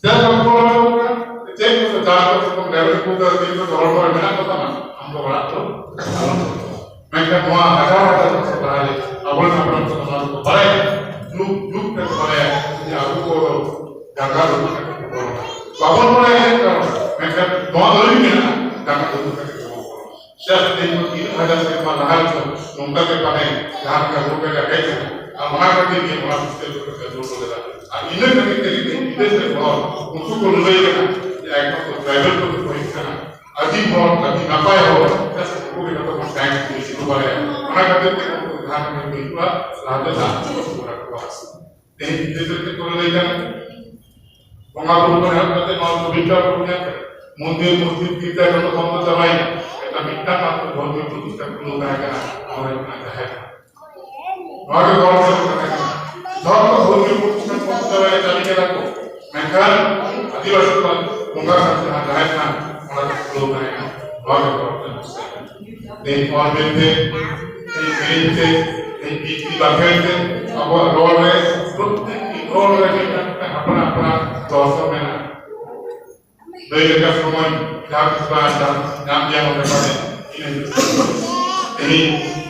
ᱪᱮᱫᱟᱜ ᱵᱟᱠᱚ ᱵᱚᱞᱚ ᱦᱚᱪᱚ ᱟᱠᱚ ᱠᱟᱱᱟ? ᱪᱮᱫ ᱠᱚ ᱫᱟᱜ ᱠᱚ ᱠᱚ ᱨᱮᱵᱮᱱ ᱠᱚ ᱫᱚ ᱫᱤᱱ ᱠᱚ ᱦᱚᱲᱢᱚ ᱨᱮ ᱢᱮᱱᱟᱜ ᱠᱚ ᱛᱟᱢᱟ, ᱟᱢ ᱫᱚ ᱚᱲᱟᱜ ᱫᱚ ᱵᱟᱝ᱾ ᱢᱮᱱᱠᱷᱟᱱ ᱱᱚᱣᱟ ᱦᱟᱡᱟᱨ ᱦᱟᱡᱟᱨ ᱵᱚᱪᱷᱚᱨ ᱞᱟᱦᱟ ᱨᱮ ᱟᱵᱚᱨᱮᱱ ᱦᱟᱯᱲᱟᱢ ᱠᱚ ᱱᱚᱣᱟ ᱫᱚᱠᱚ ᱵᱟᱲᱟᱭᱟ, ᱡᱩᱜᱽ ᱡᱩᱜᱽ ᱛᱮᱠᱚ ᱵᱟᱲᱟᱭᱟ ᱡᱮ ᱟᱵᱚ ᱠᱚ ᱫᱚ ᱡᱟᱸᱜᱟ ᱟᱹᱨᱩᱵ ᱠᱟᱛᱮ ᱠᱚ ᱵᱚᱞᱚᱱᱟ᱾ ᱵᱟᱵᱚᱱ ᱵᱟᱲᱟᱭᱟ ᱪᱮᱫ ᱠᱟᱨᱚᱱ, ᱢᱮᱱᱠᱷᱟᱱ ᱱᱚᱣᱟ ᱟᱹᱨᱤ ᱢᱮᱱᱟᱜᱼᱟ, ᱡᱟᱸᱜᱟ ᱟᱹᱨᱩᱵ ᱠᱟᱛᱮ ᱠᱚ ᱵᱚᱞᱚᱱᱟ᱾ ᱪᱮᱫᱟᱜ ᱥᱮ ᱛᱮᱦᱮᱧ ᱠᱷᱚᱱ ᱛᱤᱱᱟᱹᱜ ᱦᱟᱡᱟᱨ ᱥᱮᱨᱢᱟ ᱞᱟᱦᱟ ᱨᱮᱫᱚ ᱱᱚᱝᱠᱟ ᱜᱮ ᱛᱟᱦᱮᱸ, ᱡᱟᱦᱟᱸ ᱞᱮᱠᱟ ᱨᱳᱜᱽ ᱟᱡᱟᱨ ᱦᱮᱡ ᱮᱱᱟ, ᱟᱨ ᱚᱱᱟ ᱠᱷᱟᱹᱛᱤᱨ ᱜᱮ ᱚᱱᱟ ᱵᱤᱥᱛᱟᱨ ᱠᱚ ᱠᱟᱛᱮ ᱫᱩᱨ ᱠᱚ ᱞᱮᱫᱟ᱾ ᱟᱨ ᱤᱱᱟᱹ ᱠᱷᱟᱹᱛᱤᱨ ᱛᱮᱜᱮ ᱛᱮᱦᱮᱧ ᱵᱤᱫᱮᱥ ᱨᱮᱱ ᱦᱚᱲ ᱩᱱᱠᱩ ᱠᱚ ᱞᱟᱹᱲᱦᱟᱹᱭ ᱠᱟᱱᱟ ᱡᱮ ᱮᱠᱢᱟᱛᱨᱚ ᱴᱨᱟᱭᱵᱟᱞ ᱠᱚ ᱦᱩᱭᱩᱜ ᱠᱟᱱᱟ ᱟᱹᱫᱤᱢ ᱦᱚᱲ, ᱟᱹᱫᱤ ᱱᱟᱯᱟᱭ ᱦᱚᱲ, ᱪᱮᱫᱟᱜ ᱥᱮ ᱩᱱᱠᱩ ᱜᱮ ᱡᱚᱛᱚ ᱠᱷᱚᱱ ᱥᱟᱭᱮᱱᱥ ᱠᱚ ᱵᱮᱥᱤ ᱠᱚ ᱵᱟᱲᱟᱭᱟ᱾ ᱚᱱᱟ ᱠᱷᱟᱹᱛᱤᱨ ᱛᱮ ᱩᱱᱠᱩ ᱡᱟᱦᱟᱸ ᱠᱟᱹᱢᱤ ᱠᱚ ᱦᱤᱡᱩᱜᱼᱟ, ᱞᱟᱦᱟ ᱛᱮ ᱫᱟᱜ ᱠᱚ ᱠᱚᱨᱟᱣ ᱠᱚᱣᱟ᱾ ᱛᱮᱦᱮᱧ ᱵᱤᱫᱮᱥ ᱨᱮ ᱪᱮᱫ ᱠᱚ ᱞᱟᱹᱭ ᱠᱟᱱᱟ? ᱵᱚᱸᱜᱟ ᱵᱩᱨᱩ ᱠᱚ ᱮᱦᱚᱵ ᱠᱟᱛᱮ ᱱᱚᱣᱟ ᱯᱚᱵᱤᱛᱨᱚ ᱠᱚ ᱧᱮᱞ ᱠᱟᱱᱟ᱾ ᱢᱚᱱᱫᱤᱨ, ᱢᱚᱥᱡᱤᱫ, ᱜᱤᱨᱡᱟ ᱡᱚᱛᱚ ᱵᱚᱱᱫᱚ ᱪᱟᱵᱟᱭᱮᱱᱟ᱾ ᱮᱴᱟᱜ ᱢᱤᱫᱴᱟᱝ ᱢᱟᱛᱨᱚ ᱫᱷᱚᱨᱢᱤᱭᱚ ᱯᱨᱚᱛᱤᱥᱴᱷᱟᱱ ᱠᱷᱩᱞᱟᱹᱣ ᱛᱟᱦᱮᱸ ᱠᱟᱱᱟ, ᱱᱚᱣᱟ ᱦᱩᱭᱩᱜ ᱠᱟᱱᱟ ᱡᱟᱦᱮᱨ ᱛᱷᱟᱱ᱾ ᱱᱚᱣᱟ ᱜᱮ ᱜᱚᱲᱚ ᱥᱮ ᱠᱟᱛᱷᱟ ᱠᱟᱱᱟ᱾ ᱡᱷᱚᱛᱚ ᱫᱷᱚᱨᱢᱤᱭᱚ ᱯᱨᱚᱛᱤᱥᱴᱷᱟᱱ ᱵᱚᱱᱫᱚ ᱪᱟᱵᱟᱭᱮᱱᱟ, ᱪᱟᱵᱤ ᱠᱮᱫᱟ ᱠᱚ᱾ ᱢᱮᱱᱠᱷᱟᱱ ᱟᱹᱫᱤᱵᱟᱹᱥᱤ ᱠᱚᱣᱟᱜ ᱵᱚᱸᱜᱟ ᱛᱷᱟᱱ ᱡᱟᱦᱟᱸ ᱡᱟᱦᱮᱨ ᱛᱷᱟᱱ, ᱚᱱᱟ ᱫᱚ ᱠᱷᱩᱞᱟᱹᱣ ᱛᱟᱦᱮᱸ ᱠᱟᱱᱟ᱾ ᱱᱚᱣᱟ ᱜᱮ ᱜᱚᱲᱚ ᱥᱮ ᱠᱟᱛᱷᱟ ᱠᱟᱱᱟ᱾ ᱛᱮᱦᱮᱧ ᱚᱞ ᱵᱤᱞ ᱛᱮ, ᱛᱮᱦᱮᱧ ᱥᱮᱨᱮᱧ ᱛᱮ, ᱛᱮᱦᱮᱧ ᱵᱤᱱᱛᱤ ᱵᱟᱠᱷᱮᱬ ᱛᱮ, ᱟᱵᱚᱣᱟᱜ ᱨᱚᱲ ᱨᱮ, ᱯᱨᱚᱛᱮᱠᱴᱤ ᱨᱚᱲ ᱨᱮ ᱢᱤᱫᱴᱟᱝ ᱢᱤᱫᱴᱟᱝ ᱦᱟᱯᱲᱟᱢ ᱦᱟᱯᱲᱟᱢ ᱫᱚᱨᱥᱚᱱ ᱢᱮᱱᱟᱜᱼᱟ᱾ ᱞᱟᱹᱭ ᱞᱮᱠᱟ ᱥᱚᱢᱚᱭ ᱡᱟᱦᱟᱸ ᱛᱤᱥ ᱵᱟᱝ ᱡᱟᱦᱟᱸ ᱧᱟᱢ ᱜᱮᱭᱟ ᱱᱚᱰᱮ ᱯᱟᱞᱮ, ᱤᱱᱟᱹ ᱦᱤᱞᱳᱜ ᱛᱮᱦᱮᱧ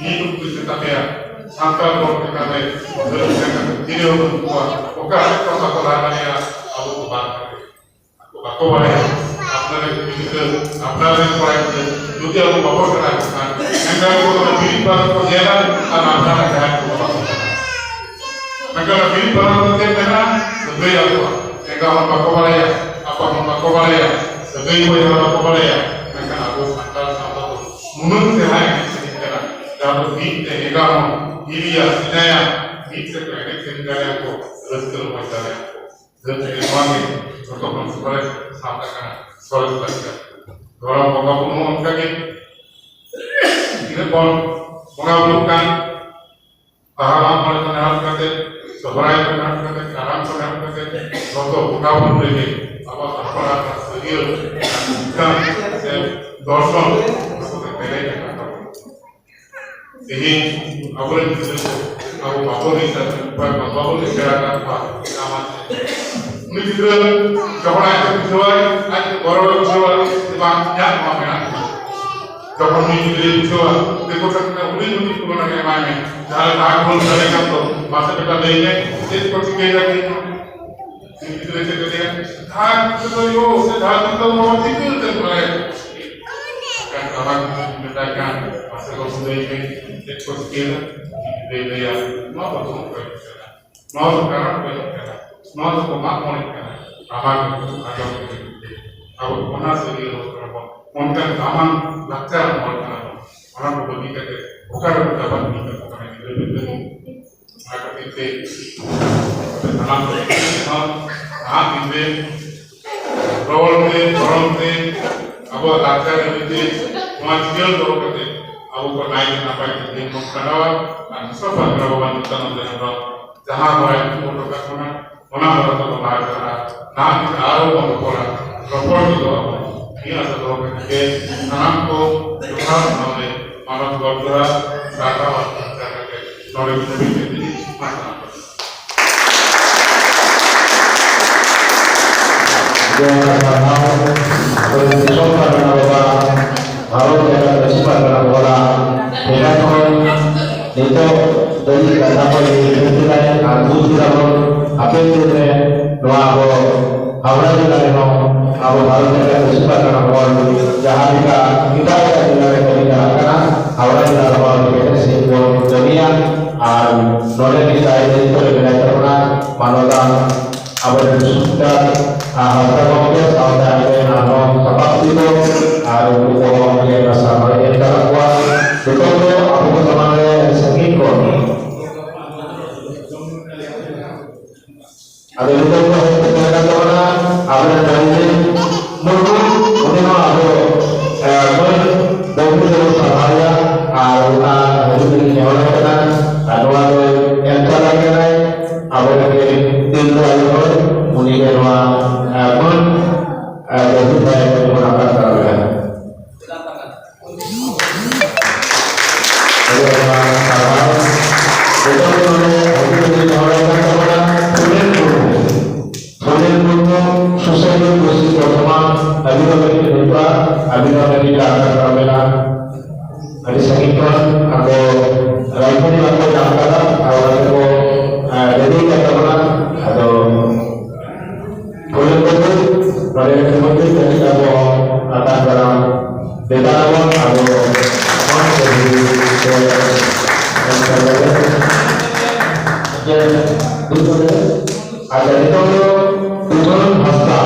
ᱢᱤᱫ ᱩᱛᱩ ᱥᱮᱛᱟ ᱯᱮᱭᱟ᱾ ᱥᱟᱱᱛᱟᱲ ᱦᱚᱲ ᱪᱮᱛᱟᱱ ᱨᱮ ᱵᱷᱟᱹᱜᱤ ᱞᱮᱠᱟ ᱛᱤᱨᱭᱳ ᱵᱟᱹᱱᱩᱜ ᱠᱚᱣᱟ, ᱚᱠᱟ ᱦᱚᱲ ᱠᱚ ᱵᱟᱠᱚ ᱞᱟᱦᱟ ᱫᱟᱲᱮᱭᱟᱜᱼᱟ, ᱟᱵᱚ ᱠᱚ ᱵᱟᱝ ᱫᱟᱲᱮᱭᱟᱜᱼᱟ᱾ ᱟᱠᱚ ᱵᱟᱠᱚ ᱵᱟᱲᱟᱭᱟ, ᱟᱯᱱᱟᱨ ᱨᱮᱱ ᱜᱤᱫᱽᱨᱟᱹ, ᱟᱯᱱᱟᱨ ᱨᱮᱱ ᱠᱚᱲᱟ ᱜᱤᱫᱽᱨᱟᱹ ᱡᱩᱫᱤ ᱟᱵᱚ ᱵᱟᱵᱚ ᱥᱮᱬᱟ ᱟᱠᱚ ᱠᱷᱟᱱ, ᱮᱱᱠᱷᱟᱱ ᱩᱱᱠᱩ ᱫᱚ ᱵᱤᱨᱤᱫ ᱵᱟᱝ ᱠᱚ ᱧᱮᱞᱟ ᱟᱨ ᱟᱯᱱᱟᱨ ᱨᱮᱱ ᱡᱟᱦᱟᱸᱭ ᱠᱚ ᱵᱟᱠᱚ ᱥᱮᱬᱟ᱾ ᱢᱮᱱᱠᱷᱟᱱ ᱵᱤᱨᱤᱫ ᱵᱟᱝ ᱫᱚ ᱪᱮᱫ ᱢᱮᱱᱟᱜᱼᱟ? ᱥᱟᱹᱜᱟᱹᱭ ᱟᱠᱚᱣᱟ᱾ ᱮᱸᱜᱟ ᱦᱚᱸ ᱵᱟᱠᱚ ᱵᱟᱲᱟᱭᱟ, ᱟᱯᱟ ᱦᱚᱸ ᱵᱟᱠᱚ ᱵᱟᱲᱟᱭᱟ, ᱥᱟᱹᱜᱟᱹᱭ ᱵᱚᱭᱦᱟ ᱦᱚᱸ ᱵᱟᱠᱚ ᱵᱟᱲᱟᱭᱟ᱾ ᱢᱮᱱᱠᱷᱟᱱ ᱟᱵᱚ ᱥᱟᱱᱛᱟᱲ ᱥᱟᱶᱛᱟ ᱫᱚ ᱱᱩᱱᱟᱹᱜ ᱪᱮᱦᱨᱟ ᱮᱱᱮᱡ ᱥᱮᱨᱮᱧ ᱠᱟᱱᱟ, ᱡᱟᱦᱟᱸ ᱫᱚ ᱢᱤᱫ ᱛᱮ ᱮᱸᱜᱟ ᱦᱚᱸ ᱦᱤᱨᱤᱭᱟ, ᱥᱮᱧᱟᱭᱟ, ᱢᱤᱫ ᱛᱮᱠᱚ ᱮᱱᱮᱡ ᱥᱮᱨᱮᱧ ᱫᱟᱲᱮᱭᱟᱜᱼᱟ ᱠᱚ, ᱨᱟᱹᱥᱠᱟᱹ ᱨᱚᱢᱚᱡᱽ ᱫᱟᱲᱮᱭᱟᱜᱼᱟ ᱠᱚ᱾ ᱫᱷᱟᱹᱨᱛᱤ ᱨᱮ ᱱᱚᱣᱟ ᱜᱮ ᱡᱚᱛᱚ ᱠᱷᱚᱱ ᱥᱚᱨᱮᱥ ᱥᱟᱶᱛᱟ ᱠᱟᱱᱟ, ᱥᱚᱨᱮᱥ ᱞᱟᱠᱪᱟᱨ᱾ ᱫᱷᱚᱨᱚᱢ ᱵᱚᱸᱜᱟ ᱵᱩᱨᱩ ᱦᱚᱸ ᱚᱱᱠᱟ ᱜᱮ, ᱛᱤᱱᱟᱹᱜ ᱵᱚᱱ ᱵᱚᱸᱜᱟ ᱵᱩᱨᱩᱜ ᱠᱟᱱ, ᱵᱟᱦᱟ ᱢᱟᱜ ᱢᱚᱬᱮ ᱠᱷᱚᱱ ᱮᱦᱚᱵ ᱠᱟᱛᱮ, ᱥᱚᱦᱨᱟᱭ ᱠᱷᱚᱱ ᱮᱦᱚᱵ ᱠᱟᱛᱮ, ᱠᱟᱨᱟᱢ ᱠᱷᱚᱱ ᱮᱦᱚᱵ ᱠᱟᱛᱮ, ᱡᱚᱛᱚ ᱵᱚᱸᱜᱟ ᱵᱩᱨᱩ ᱨᱮᱜᱮ ᱟᱵᱚ ᱥᱟᱱᱛᱟᱲᱟᱜ ᱥᱟᱹᱨᱤᱭᱟᱹᱲ ᱢᱤᱫᱴᱟᱝ ᱥᱮ ᱫᱚᱨᱥᱚᱱ ᱟᱵᱚ ᱛᱮ ᱯᱮᱨᱮᱡ ᱟᱠᱟᱱ ᱛᱟᱵᱚᱱᱟ᱾ ᱛᱮᱦᱮᱧ ᱟᱵᱚᱨᱮᱱ ᱜᱤᱫᱽᱨᱟᱹ ᱠᱚ ᱟᱵᱚ ᱵᱟᱵᱚᱱ ᱞᱟᱹᱭ ᱫᱟᱲᱮᱭᱟᱠᱚᱣᱟ, ᱵᱟᱵᱚᱱ ᱞᱟᱹᱭ ᱥᱮᱬᱟ ᱟᱠᱟᱫ ᱠᱚᱣᱟ᱾ ᱩᱱᱤ ᱜᱤᱫᱽᱨᱟᱹ ᱡᱚᱠᱷᱚᱱ ᱟᱡ ᱛᱮ ᱵᱩᱡᱷᱟᱹᱣᱟᱭ, ᱟᱡ ᱛᱮ ᱜᱚᱨᱚᱵᱮ ᱵᱩᱡᱷᱟᱹᱣᱟ, ᱡᱮ ᱵᱟᱝ, ᱤᱧᱟᱹᱜ ᱱᱚᱣᱟ ᱢᱮᱱᱟᱜ ᱛᱤᱧᱟ᱾ ᱡᱚᱠᱷᱚᱱ ᱩᱱᱤ ᱜᱤᱫᱽᱨᱟᱹᱭ ᱵᱩᱡᱷᱟᱹᱣᱟ, ᱫᱤᱠᱩ ᱴᱷᱮᱱ ᱠᱷᱚᱱᱟᱜ ᱦᱩᱰᱤᱧ ᱦᱩᱰᱤᱧ ᱛᱩᱞᱚᱱᱟ ᱜᱮ ᱮᱢᱟᱭ ᱢᱮ, ᱡᱟᱦᱟᱸ ᱞᱮᱠᱟ ᱟᱡ ᱵᱚᱱ ᱫᱟᱲᱮ ᱠᱟᱱ ᱫᱚ, ᱢᱟᱥᱮ ᱵᱮᱴᱟ ᱞᱟᱹᱭ ᱢᱮ, ᱪᱮᱫ ᱠᱚ ᱪᱤᱠᱟᱹᱭᱮᱫᱟ ᱛᱮᱦᱮᱧ? ᱩᱱᱤ ᱜᱤᱫᱽᱨᱟᱹ ᱪᱮᱫ ᱮ ᱞᱟᱹᱭᱟ? ᱡᱟᱦᱟᱸ ᱜᱤᱫᱽᱨᱟᱹ ᱫᱚ ᱭᱳ ᱥᱮ ᱡᱟᱦᱟᱸ ᱜᱤᱫᱽᱨᱟᱹ ᱫᱚ ᱵᱟᱵᱟ ᱪᱤᱠᱟᱹ ᱠᱟᱛᱮ ᱵᱟᱲᱟᱭᱟ? ᱮᱱᱠᱷᱟᱱ ᱟᱵᱟᱨ ᱡᱩᱫᱤ ᱢᱮᱛᱟᱭ ᱠᱷᱟᱱ, ᱢᱟᱥᱮ ᱵᱟᱹᱵᱩ ᱞᱟᱹᱭ ᱢᱮ, ᱪᱮᱫ ᱠᱚ ᱪᱤᱠᱟᱹᱭᱮᱫᱟ? ᱩᱱᱤ ᱜᱤᱫᱽᱨᱟᱹᱭ ᱞᱟᱹᱭᱟ, ᱱᱚᱣᱟ ᱫᱚ ᱫᱩᱲᱩᱵ ᱠᱟᱱᱟ, ᱱᱚᱣᱟ ᱫᱚ ᱠᱟᱨᱟᱢ ᱠᱚ ᱮᱱᱮᱡ ᱠᱟᱱᱟ, ᱱᱚᱣᱟ ᱫᱚᱠᱚ ᱢᱟᱜ ᱢᱚᱬᱮᱜ ᱠᱟᱱᱟ᱾ ᱟᱵᱟᱨ ᱟᱸᱡᱚᱢ ᱠᱟᱛᱮ ᱟᱵᱚ ᱚᱱᱟ ᱥᱟᱹᱨᱤ ᱦᱚᱲ ᱠᱟᱱᱟ ᱵᱚᱱ᱾ ᱚᱱᱠᱟᱱ ᱫᱟᱢᱟᱱ ᱞᱟᱠᱪᱟᱨ ᱦᱚᱲ ᱠᱟᱱᱟ ᱵᱚᱱ᱾ ᱚᱱᱟ ᱠᱚ ᱵᱟᱹᱜᱤ ᱠᱟᱛᱮ ᱚᱠᱟ ᱨᱮᱵᱚᱱ ᱪᱟᱵᱟ ᱜᱤᱰᱤ ᱠᱟᱠᱚ ᱠᱟᱱᱟ ᱜᱤᱫᱽᱨᱟᱹ ᱯᱤᱫᱽᱨᱟᱹ ᱠᱚ? ᱚᱱᱟ ᱠᱷᱟᱹᱛᱤᱨ ᱛᱮ ᱥᱟᱱᱟᱢ ᱠᱚ ᱦᱚᱸ ᱱᱟᱦᱟᱜ ᱫᱤᱱ ᱨᱮ ᱨᱚᱲ ᱛᱮ, ᱫᱷᱚᱨᱚᱢ ᱛᱮ, ᱟᱵᱚᱣᱟᱜ ᱞᱟᱠᱪᱟᱨ ᱨᱤᱛᱤ ᱛᱮ ᱱᱚᱣᱟ ᱡᱤᱭᱚᱱ ᱫᱚᱦᱚ ᱠᱟᱛᱮ ᱟᱵᱚ ᱠᱚ ᱱᱟᱭᱛᱮ ᱱᱟᱯᱟᱭ ᱛᱮ ᱡᱤᱭᱚᱱ ᱵᱚᱱ ᱠᱷᱟᱸᱰᱟᱣᱟ ᱟᱨ ᱫᱤᱥᱚᱢ ᱯᱟᱥᱱᱟᱣ ᱵᱟᱵᱟ ᱱᱤᱛᱭᱟᱱᱟᱱᱫ ᱦᱮᱢᱵᱨᱚᱢ ᱡᱟᱦᱟᱸ ᱦᱚᱨᱟᱭ ᱩᱫᱩᱜ ᱦᱚᱴᱚ ᱠᱟᱜ ᱵᱚᱱᱟ, ᱚᱱᱟ ᱦᱚᱨᱟ ᱛᱮᱵᱚᱱ ᱞᱟᱦᱟ ᱪᱟᱞᱟᱜᱼᱟ᱾ ᱱᱟᱦᱟᱜ ᱫᱤᱱ ᱟᱨᱚ ᱵᱚᱱ ᱨᱚᱯᱚᱲᱟ, ᱨᱚᱯᱚᱲ ᱜᱚᱫᱚᱜ ᱟᱵᱚᱱ᱾ ᱱᱤᱭᱟᱹ ᱟᱥᱟ ᱫᱚᱦᱚ ᱠᱟᱛᱮ ᱜᱮ ᱥᱟᱱᱟᱢ ᱠᱚ ᱡᱚᱦᱟᱨ ᱥᱟᱶᱛᱮ ᱢᱟᱱᱚᱛ ᱜᱚᱰ ᱡᱚᱦᱟᱨ, ᱥᱟᱨᱦᱟᱣ ᱟᱨ ᱥᱟᱨᱦᱟᱣ ᱠᱟᱛᱮ ᱱᱚᱰᱮ ᱢᱩᱪᱟᱹᱫ ᱠᱮᱫ ᱛᱤᱧ ᱢᱟ ᱥᱟᱱᱟᱢ ᱠᱚ᱾ ᱡᱚᱦᱟᱨ, ᱥᱟᱨᱦᱟᱣ᱾ ᱟᱵᱚᱨᱮᱱ ᱫᱤᱥᱚᱢ ᱯᱟᱨᱜᱟᱱᱟ ᱵᱟᱵᱟ, ᱵᱷᱟᱨᱚᱛ ᱡᱟᱠᱟᱛ ᱢᱟᱹᱡᱷᱤ ᱯᱟᱨᱜᱟᱱᱟ ᱵᱟᱵᱟ, ᱴᱷᱮᱱ ᱠᱷᱚᱱ ᱱᱤᱛᱚᱜ ᱫᱷᱟᱹᱵᱤᱡ ᱠᱟᱛᱷᱟ ᱠᱚ ᱞᱟᱹᱭ ᱠᱮᱫᱟᱭ ᱟᱨ ᱵᱩᱡᱽ ᱠᱮᱫᱟ ᱵᱚᱱ, ᱦᱟᱯᱮᱱ ᱫᱤᱱ ᱨᱮ ᱱᱚᱣᱟ ᱟᱵᱚ ᱦᱟᱣᱲᱟ ᱡᱮᱞᱟ ᱨᱮᱦᱚᱸ ᱟᱵᱚ ᱵᱷᱟᱨᱚᱛ ᱨᱮᱱᱟᱜ ᱟᱹᱥᱩᱞ ᱟᱠᱟᱱ ᱦᱚᱲ ᱡᱟᱦᱟᱸ ᱞᱮᱠᱟ ᱮᱴᱟᱜ ᱮᱴᱟᱜ ᱡᱮᱞᱟ ᱨᱮ ᱠᱟᱹᱢᱤ ᱪᱟᱞᱟᱜ ᱠᱟᱱᱟ, ᱦᱟᱣᱲᱟ ᱡᱮᱞᱟ ᱨᱮᱦᱚᱸ ᱟᱹᱰᱤ ᱠᱮᱴᱮᱡ ᱥᱟᱺᱦᱤᱡ ᱵᱚᱱ ᱠᱟᱹᱢᱤᱭᱟ᱾ ᱟᱨ ᱱᱚᱰᱮ ᱜᱮ ᱫᱟᱭ ᱫᱟᱭᱤᱛᱛᱚ ᱨᱮ ᱢᱮᱱᱟᱭ ᱛᱟᱵᱚᱱᱟ ᱢᱟᱱᱚᱛᱟᱱ ᱟᱵᱚᱨᱮᱱ ᱥᱩᱠᱛᱟ ᱟᱨ ᱦᱟᱸᱥᱫᱟ ᱜᱚᱢᱠᱮ ᱥᱟᱶᱛᱮ ᱟᱡᱨᱮᱱ ᱟᱨᱦᱚᱸ ᱥᱟᱯᱟᱵ ᱠᱚ ᱟᱨ ᱩᱱᱠᱩ ᱠᱚᱦᱚᱸ ᱟᱹᱰᱤ ᱟᱭᱢᱟ ᱥᱟᱨᱦᱟᱣ ᱮᱢ ᱪᱟᱞ ᱟᱠᱚᱣᱟ᱾ ᱡᱚᱛᱚ ᱠᱚ ᱟᱵᱚ ᱠᱚ ᱥᱟᱢᱟᱝ ᱨᱮ ᱥᱟᱺᱜᱤᱧ ᱠᱷᱚᱱ᱾ ᱟᱫᱚ ᱱᱤᱛᱚᱜ ᱫᱚ ᱦᱮᱡ ᱥᱮᱴᱮᱨ ᱟᱠᱟᱱ ᱛᱟᱵᱚᱱᱟ ᱟᱵᱚᱨᱮᱱ ᱨᱚᱧᱡᱤᱛ ᱢᱩᱨᱢᱩ, ᱩᱱᱤ ᱦᱚᱸ ᱟᱵᱚ, ᱮ, ᱢᱟᱹᱭ ᱵᱟᱹᱵᱩ ᱫᱚᱵᱚ ᱥᱟᱨᱦᱟᱣᱮᱭᱟ ᱟᱨ ᱚᱱᱟ ᱦᱤᱡᱩᱜ ᱞᱟᱹᱜᱤᱫ ᱱᱮᱦᱚᱨ ᱟᱠᱟᱱᱟ᱾ ᱟᱨ ᱱᱚᱣᱟ ᱫᱚ ᱮᱢ ᱪᱟᱞᱟᱜ ᱠᱟᱱᱟᱭ ᱟᱵᱚᱨᱮᱱ ᱜᱮ ᱛᱤᱨᱞᱟᱹ ᱟᱭᱳ ᱦᱚᱲ, ᱩᱱᱤ ᱜᱮ ᱱᱚᱣᱟ, ᱮ, ᱢᱟᱹᱱ, ᱮ, ᱵᱟᱹᱵᱩ ᱛᱟᱭᱚᱢ ᱛᱮᱵᱚᱱ ᱟᱠᱟᱫ ᱛᱟᱵᱚᱱᱟ᱾ ᱟᱹᱰᱤ ᱟᱭᱢᱟ ᱥᱟᱨᱦᱟᱣ᱾ ᱱᱤᱛᱚᱜ ᱫᱚ ᱱᱚᱰᱮ ᱦᱟᱹᱡᱨᱤ ᱞᱟᱹᱜᱤᱫ ᱱᱮᱦᱚᱨ ᱟᱠᱟᱱ ᱛᱟᱵᱚᱱᱟ ᱯᱷᱩᱞᱮᱱ ᱢᱩᱨᱢᱩ᱾ ᱯᱷᱩᱞᱮᱱ ᱢᱩᱨᱢᱩ, ᱥᱩᱥᱟᱹᱨᱤᱭᱟᱹ ᱯᱚᱥᱪᱤᱢ ᱵᱚᱨᱫᱷᱚᱢᱟᱱ, ᱟᱹᱵᱤᱱ ᱦᱚᱸ ᱵᱤᱱ ᱦᱤᱡᱩᱜᱼᱟ, ᱟᱹᱵᱤᱱ ᱦᱚᱸ ᱞᱟᱹᱜᱤᱫ ᱟᱨ ᱠᱟᱛᱷᱟ ᱢᱮᱱᱟᱜᱼᱟ᱾ ᱟᱹᱰᱤ ᱥᱟᱺᱜᱤᱧ ᱠᱷᱚᱱ ᱟᱠᱚ ᱨᱟᱭᱯᱩᱨ ᱵᱟᱠᱚ ᱧᱟᱢ ᱠᱟᱫᱟ, ᱟᱨ ᱚᱱᱟ ᱛᱮᱠᱚ, ᱮ, ready ᱠᱟᱱ ᱛᱟᱵᱚᱱᱟ᱾ ᱟᱫᱚ ᱯᱷᱩᱞᱮᱱ ᱢᱩᱨᱢᱩ, ᱱᱚᱰᱮ ᱠᱷᱚᱱ ᱜᱮ ᱠᱟᱹᱴᱤᱡ ᱟᱵᱚ ᱟᱛᱟᱝ ᱫᱟᱨᱟᱢ ᱵᱮᱯᱟᱨ ᱟᱵᱚᱱ, ᱟᱵᱚ ᱢᱚᱸᱪ ᱨᱮ ᱦᱤᱡᱩᱜ ᱛᱮ ᱮᱢ ᱠᱟᱛᱮ ᱡᱮ ᱫᱩᱯᱲᱩᱵ ᱨᱮ᱾ ᱟᱪᱪᱷᱟ, ᱱᱤᱛᱚᱝ ᱫᱚ ᱵᱤᱢᱚᱞ ᱦᱟᱸᱥᱫᱟ,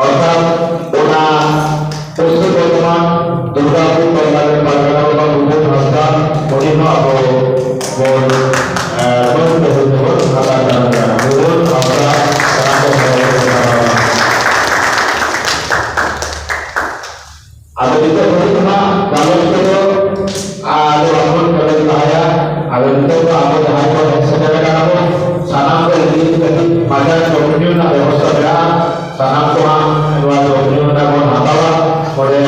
ᱚᱨᱛᱷᱟᱛ ᱚᱱᱟ ᱯᱚᱥᱪᱤᱢ ᱵᱚᱨᱫᱷᱚᱢᱟᱱ ᱫᱩᱨᱜᱟᱯᱩᱨ ᱛᱚᱞᱟ ᱨᱮ ᱯᱟᱨᱜᱟᱱᱟ ᱵᱟᱵᱟ ᱵᱤᱢᱚᱞ ᱦᱟᱸᱥᱫᱟ, ᱩᱱᱤ ᱦᱚᱸ ᱟᱵᱚ ᱵᱚᱱ, ᱮ, ᱢᱟᱹᱱ ᱛᱮ ᱦᱩᱭ ᱛᱮᱵᱚᱱ ᱦᱟᱛᱟᱣ ᱫᱟᱲᱮᱭᱟᱜᱼᱟ᱾ ᱵᱤᱢᱚᱞ ᱦᱟᱸᱥᱫᱟ, ᱥᱟᱱᱟᱢ ᱠᱚ ᱥᱟᱱᱟᱢ ᱠᱚ ᱥᱟᱱᱟᱢ᱾ ᱟᱫᱚ ᱱᱤᱛᱚᱜ ᱫᱷᱟᱹᱵᱤᱡ ᱫᱚ ᱦᱟᱸᱜ ᱜᱟᱞᱚᱪ ᱠᱚᱫᱚ, ᱟᱫᱚ ᱵᱟᱵᱚᱱ ᱜᱟᱞᱚᱪ ᱞᱟᱦᱟᱭᱟ᱾ ᱟᱫᱚ ᱱᱤᱛᱚᱜ ᱫᱚ ᱟᱵᱚ ᱡᱟᱦᱟᱸᱭ ᱠᱚ ᱦᱮᱡ ᱥᱮᱴᱮᱨ ᱟᱠᱟᱱᱟ ᱵᱚᱱ, ᱥᱟᱱᱟᱢ ᱠᱚ ᱞᱟᱹᱜᱤᱫ ᱠᱟᱹᱴᱤᱡ ᱢᱟᱡᱟᱱ ᱡᱚᱢ ᱧᱩ ᱨᱮᱱᱟᱜ ᱵᱮᱵᱚᱥᱛᱷᱟ ᱢᱮᱱᱟᱜᱼᱟ᱾ ᱥᱟᱱᱟᱢ ᱠᱚ ᱦᱟᱸᱜ ᱱᱚᱣᱟ ᱡᱚᱢ ᱧᱩ ᱨᱮᱱᱟᱜ ᱵᱚᱱ ᱦᱟᱛᱟᱣᱟ᱾ ᱚᱸᱰᱮ,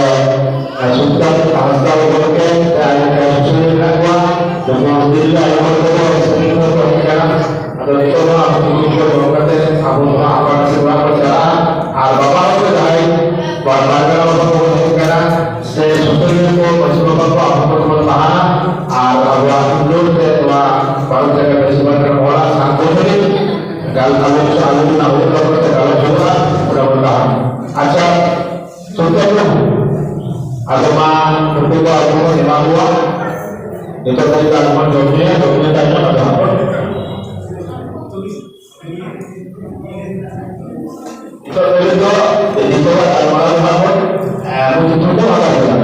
ᱮ, ᱥᱩᱠᱫᱟᱥ ᱦᱟᱸᱥᱫᱟ ᱜᱚᱢᱠᱮ ᱥᱮ ᱟᱡ ᱨᱮᱱ ᱥᱩᱥᱟᱹᱨᱤᱭᱟᱹ ᱢᱮᱱᱟᱜ ᱠᱚᱣᱟ᱾ ᱡᱚᱠᱷᱚᱱ ᱛᱤᱨᱞᱟᱹ ᱟᱭᱳ ᱦᱚᱲ ᱠᱚᱫᱚ ᱥᱟᱺᱜᱤᱧ ᱠᱷᱚᱱ ᱠᱚ ᱦᱮᱡ ᱟᱠᱟᱱᱟ, ᱟᱫᱚ ᱱᱤᱛᱚᱜ ᱫᱚ ᱟᱵᱚ ᱠᱚ ᱫᱚᱦᱚ ᱠᱟᱛᱮ ᱟᱵᱚ ᱱᱚᱣᱟ ᱟᱯᱟᱱ ᱟᱹᱯᱤᱱ ᱚᱲᱟᱜ ᱵᱚᱱ ᱪᱟᱞᱟᱜᱼᱟ᱾ ᱟᱨ ᱵᱟᱵᱟ ᱦᱚᱲ ᱠᱚ ᱡᱟᱦᱟᱸᱭ ᱵᱟᱨ ᱵᱟᱨ ᱜᱟᱱ ᱵᱟᱵᱟ ᱠᱚ ᱦᱮᱡ ᱟᱠᱟᱱᱟ, ᱥᱮ ᱥᱩᱥᱟᱹᱨᱤᱭᱟᱹ ᱠᱚ ᱢᱟᱹᱡᱷᱤ ᱵᱟᱵᱟ ᱠᱚ ᱟᱵᱚ ᱠᱚ ᱛᱟᱦᱮᱱᱟ᱾ ᱟᱨ ᱟᱞᱚᱪᱚᱱᱟ ᱦᱩᱭᱩᱜ ᱛᱟᱵᱚᱱᱟ ᱥᱮ ᱜᱟᱞᱚᱪ ᱦᱩᱭᱩᱜᱼᱟ, ᱚᱱᱟ ᱵᱚᱱ ᱛᱟᱦᱮᱱᱟ᱾ ᱟᱪᱪᱷᱟ, ᱥᱚᱛᱭᱚ ᱵᱟᱹᱵᱩ, ᱟᱫᱚ ᱢᱟ ᱱᱩᱠᱩ ᱫᱚ ᱟᱵᱚ ᱵᱚᱱ ᱮᱢᱟ ᱠᱚᱣᱟ, ᱱᱤᱛᱚᱜ ᱫᱷᱟᱹᱵᱤᱡ ᱫᱚ ᱟᱞᱚ ᱵᱚᱱ ᱡᱚᱢ ᱧᱩᱭᱟ, ᱡᱚᱢ ᱧᱩ ᱛᱟᱭᱱᱚᱢ ᱟᱫᱚ ᱦᱟᱸᱜ ᱵᱚᱱ, ᱱᱤᱛᱚᱜ ᱫᱷᱟᱹᱵᱤᱡ ᱫᱚ ᱱᱤᱛᱚᱜᱟᱜ ᱜᱟᱞᱢᱟᱨᱟᱣ ᱫᱚ ᱦᱟᱸᱜ ᱵᱚᱱ, ᱮ, ᱢᱩᱪᱟᱹᱫ ᱦᱚᱴᱚ ᱠᱟᱜᱼᱟ᱾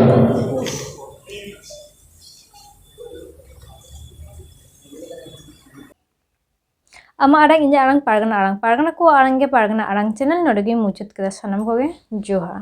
ᱟᱢᱟᱜ ᱟᱲᱟᱝ, ᱤᱧᱟᱹᱜ ᱟᱲᱟᱝ, ᱯᱟᱨᱜᱟᱱᱟ ᱟᱲᱟᱝ, ᱯᱟᱨᱜᱟᱱᱟ ᱠᱚᱣᱟᱜ ᱟᱲᱟᱝ ᱜᱮ ᱯᱟᱨᱜᱟᱱᱟ ᱟᱲᱟᱝ ᱪᱮᱱᱮᱞ ᱱᱚᱰᱮ ᱜᱮᱧ ᱢᱩᱪᱟᱹᱫ ᱠᱮᱫᱟ᱾ ᱥᱟᱱᱟᱢ ᱠᱚᱜᱮ ᱡᱚᱦᱟᱨ᱾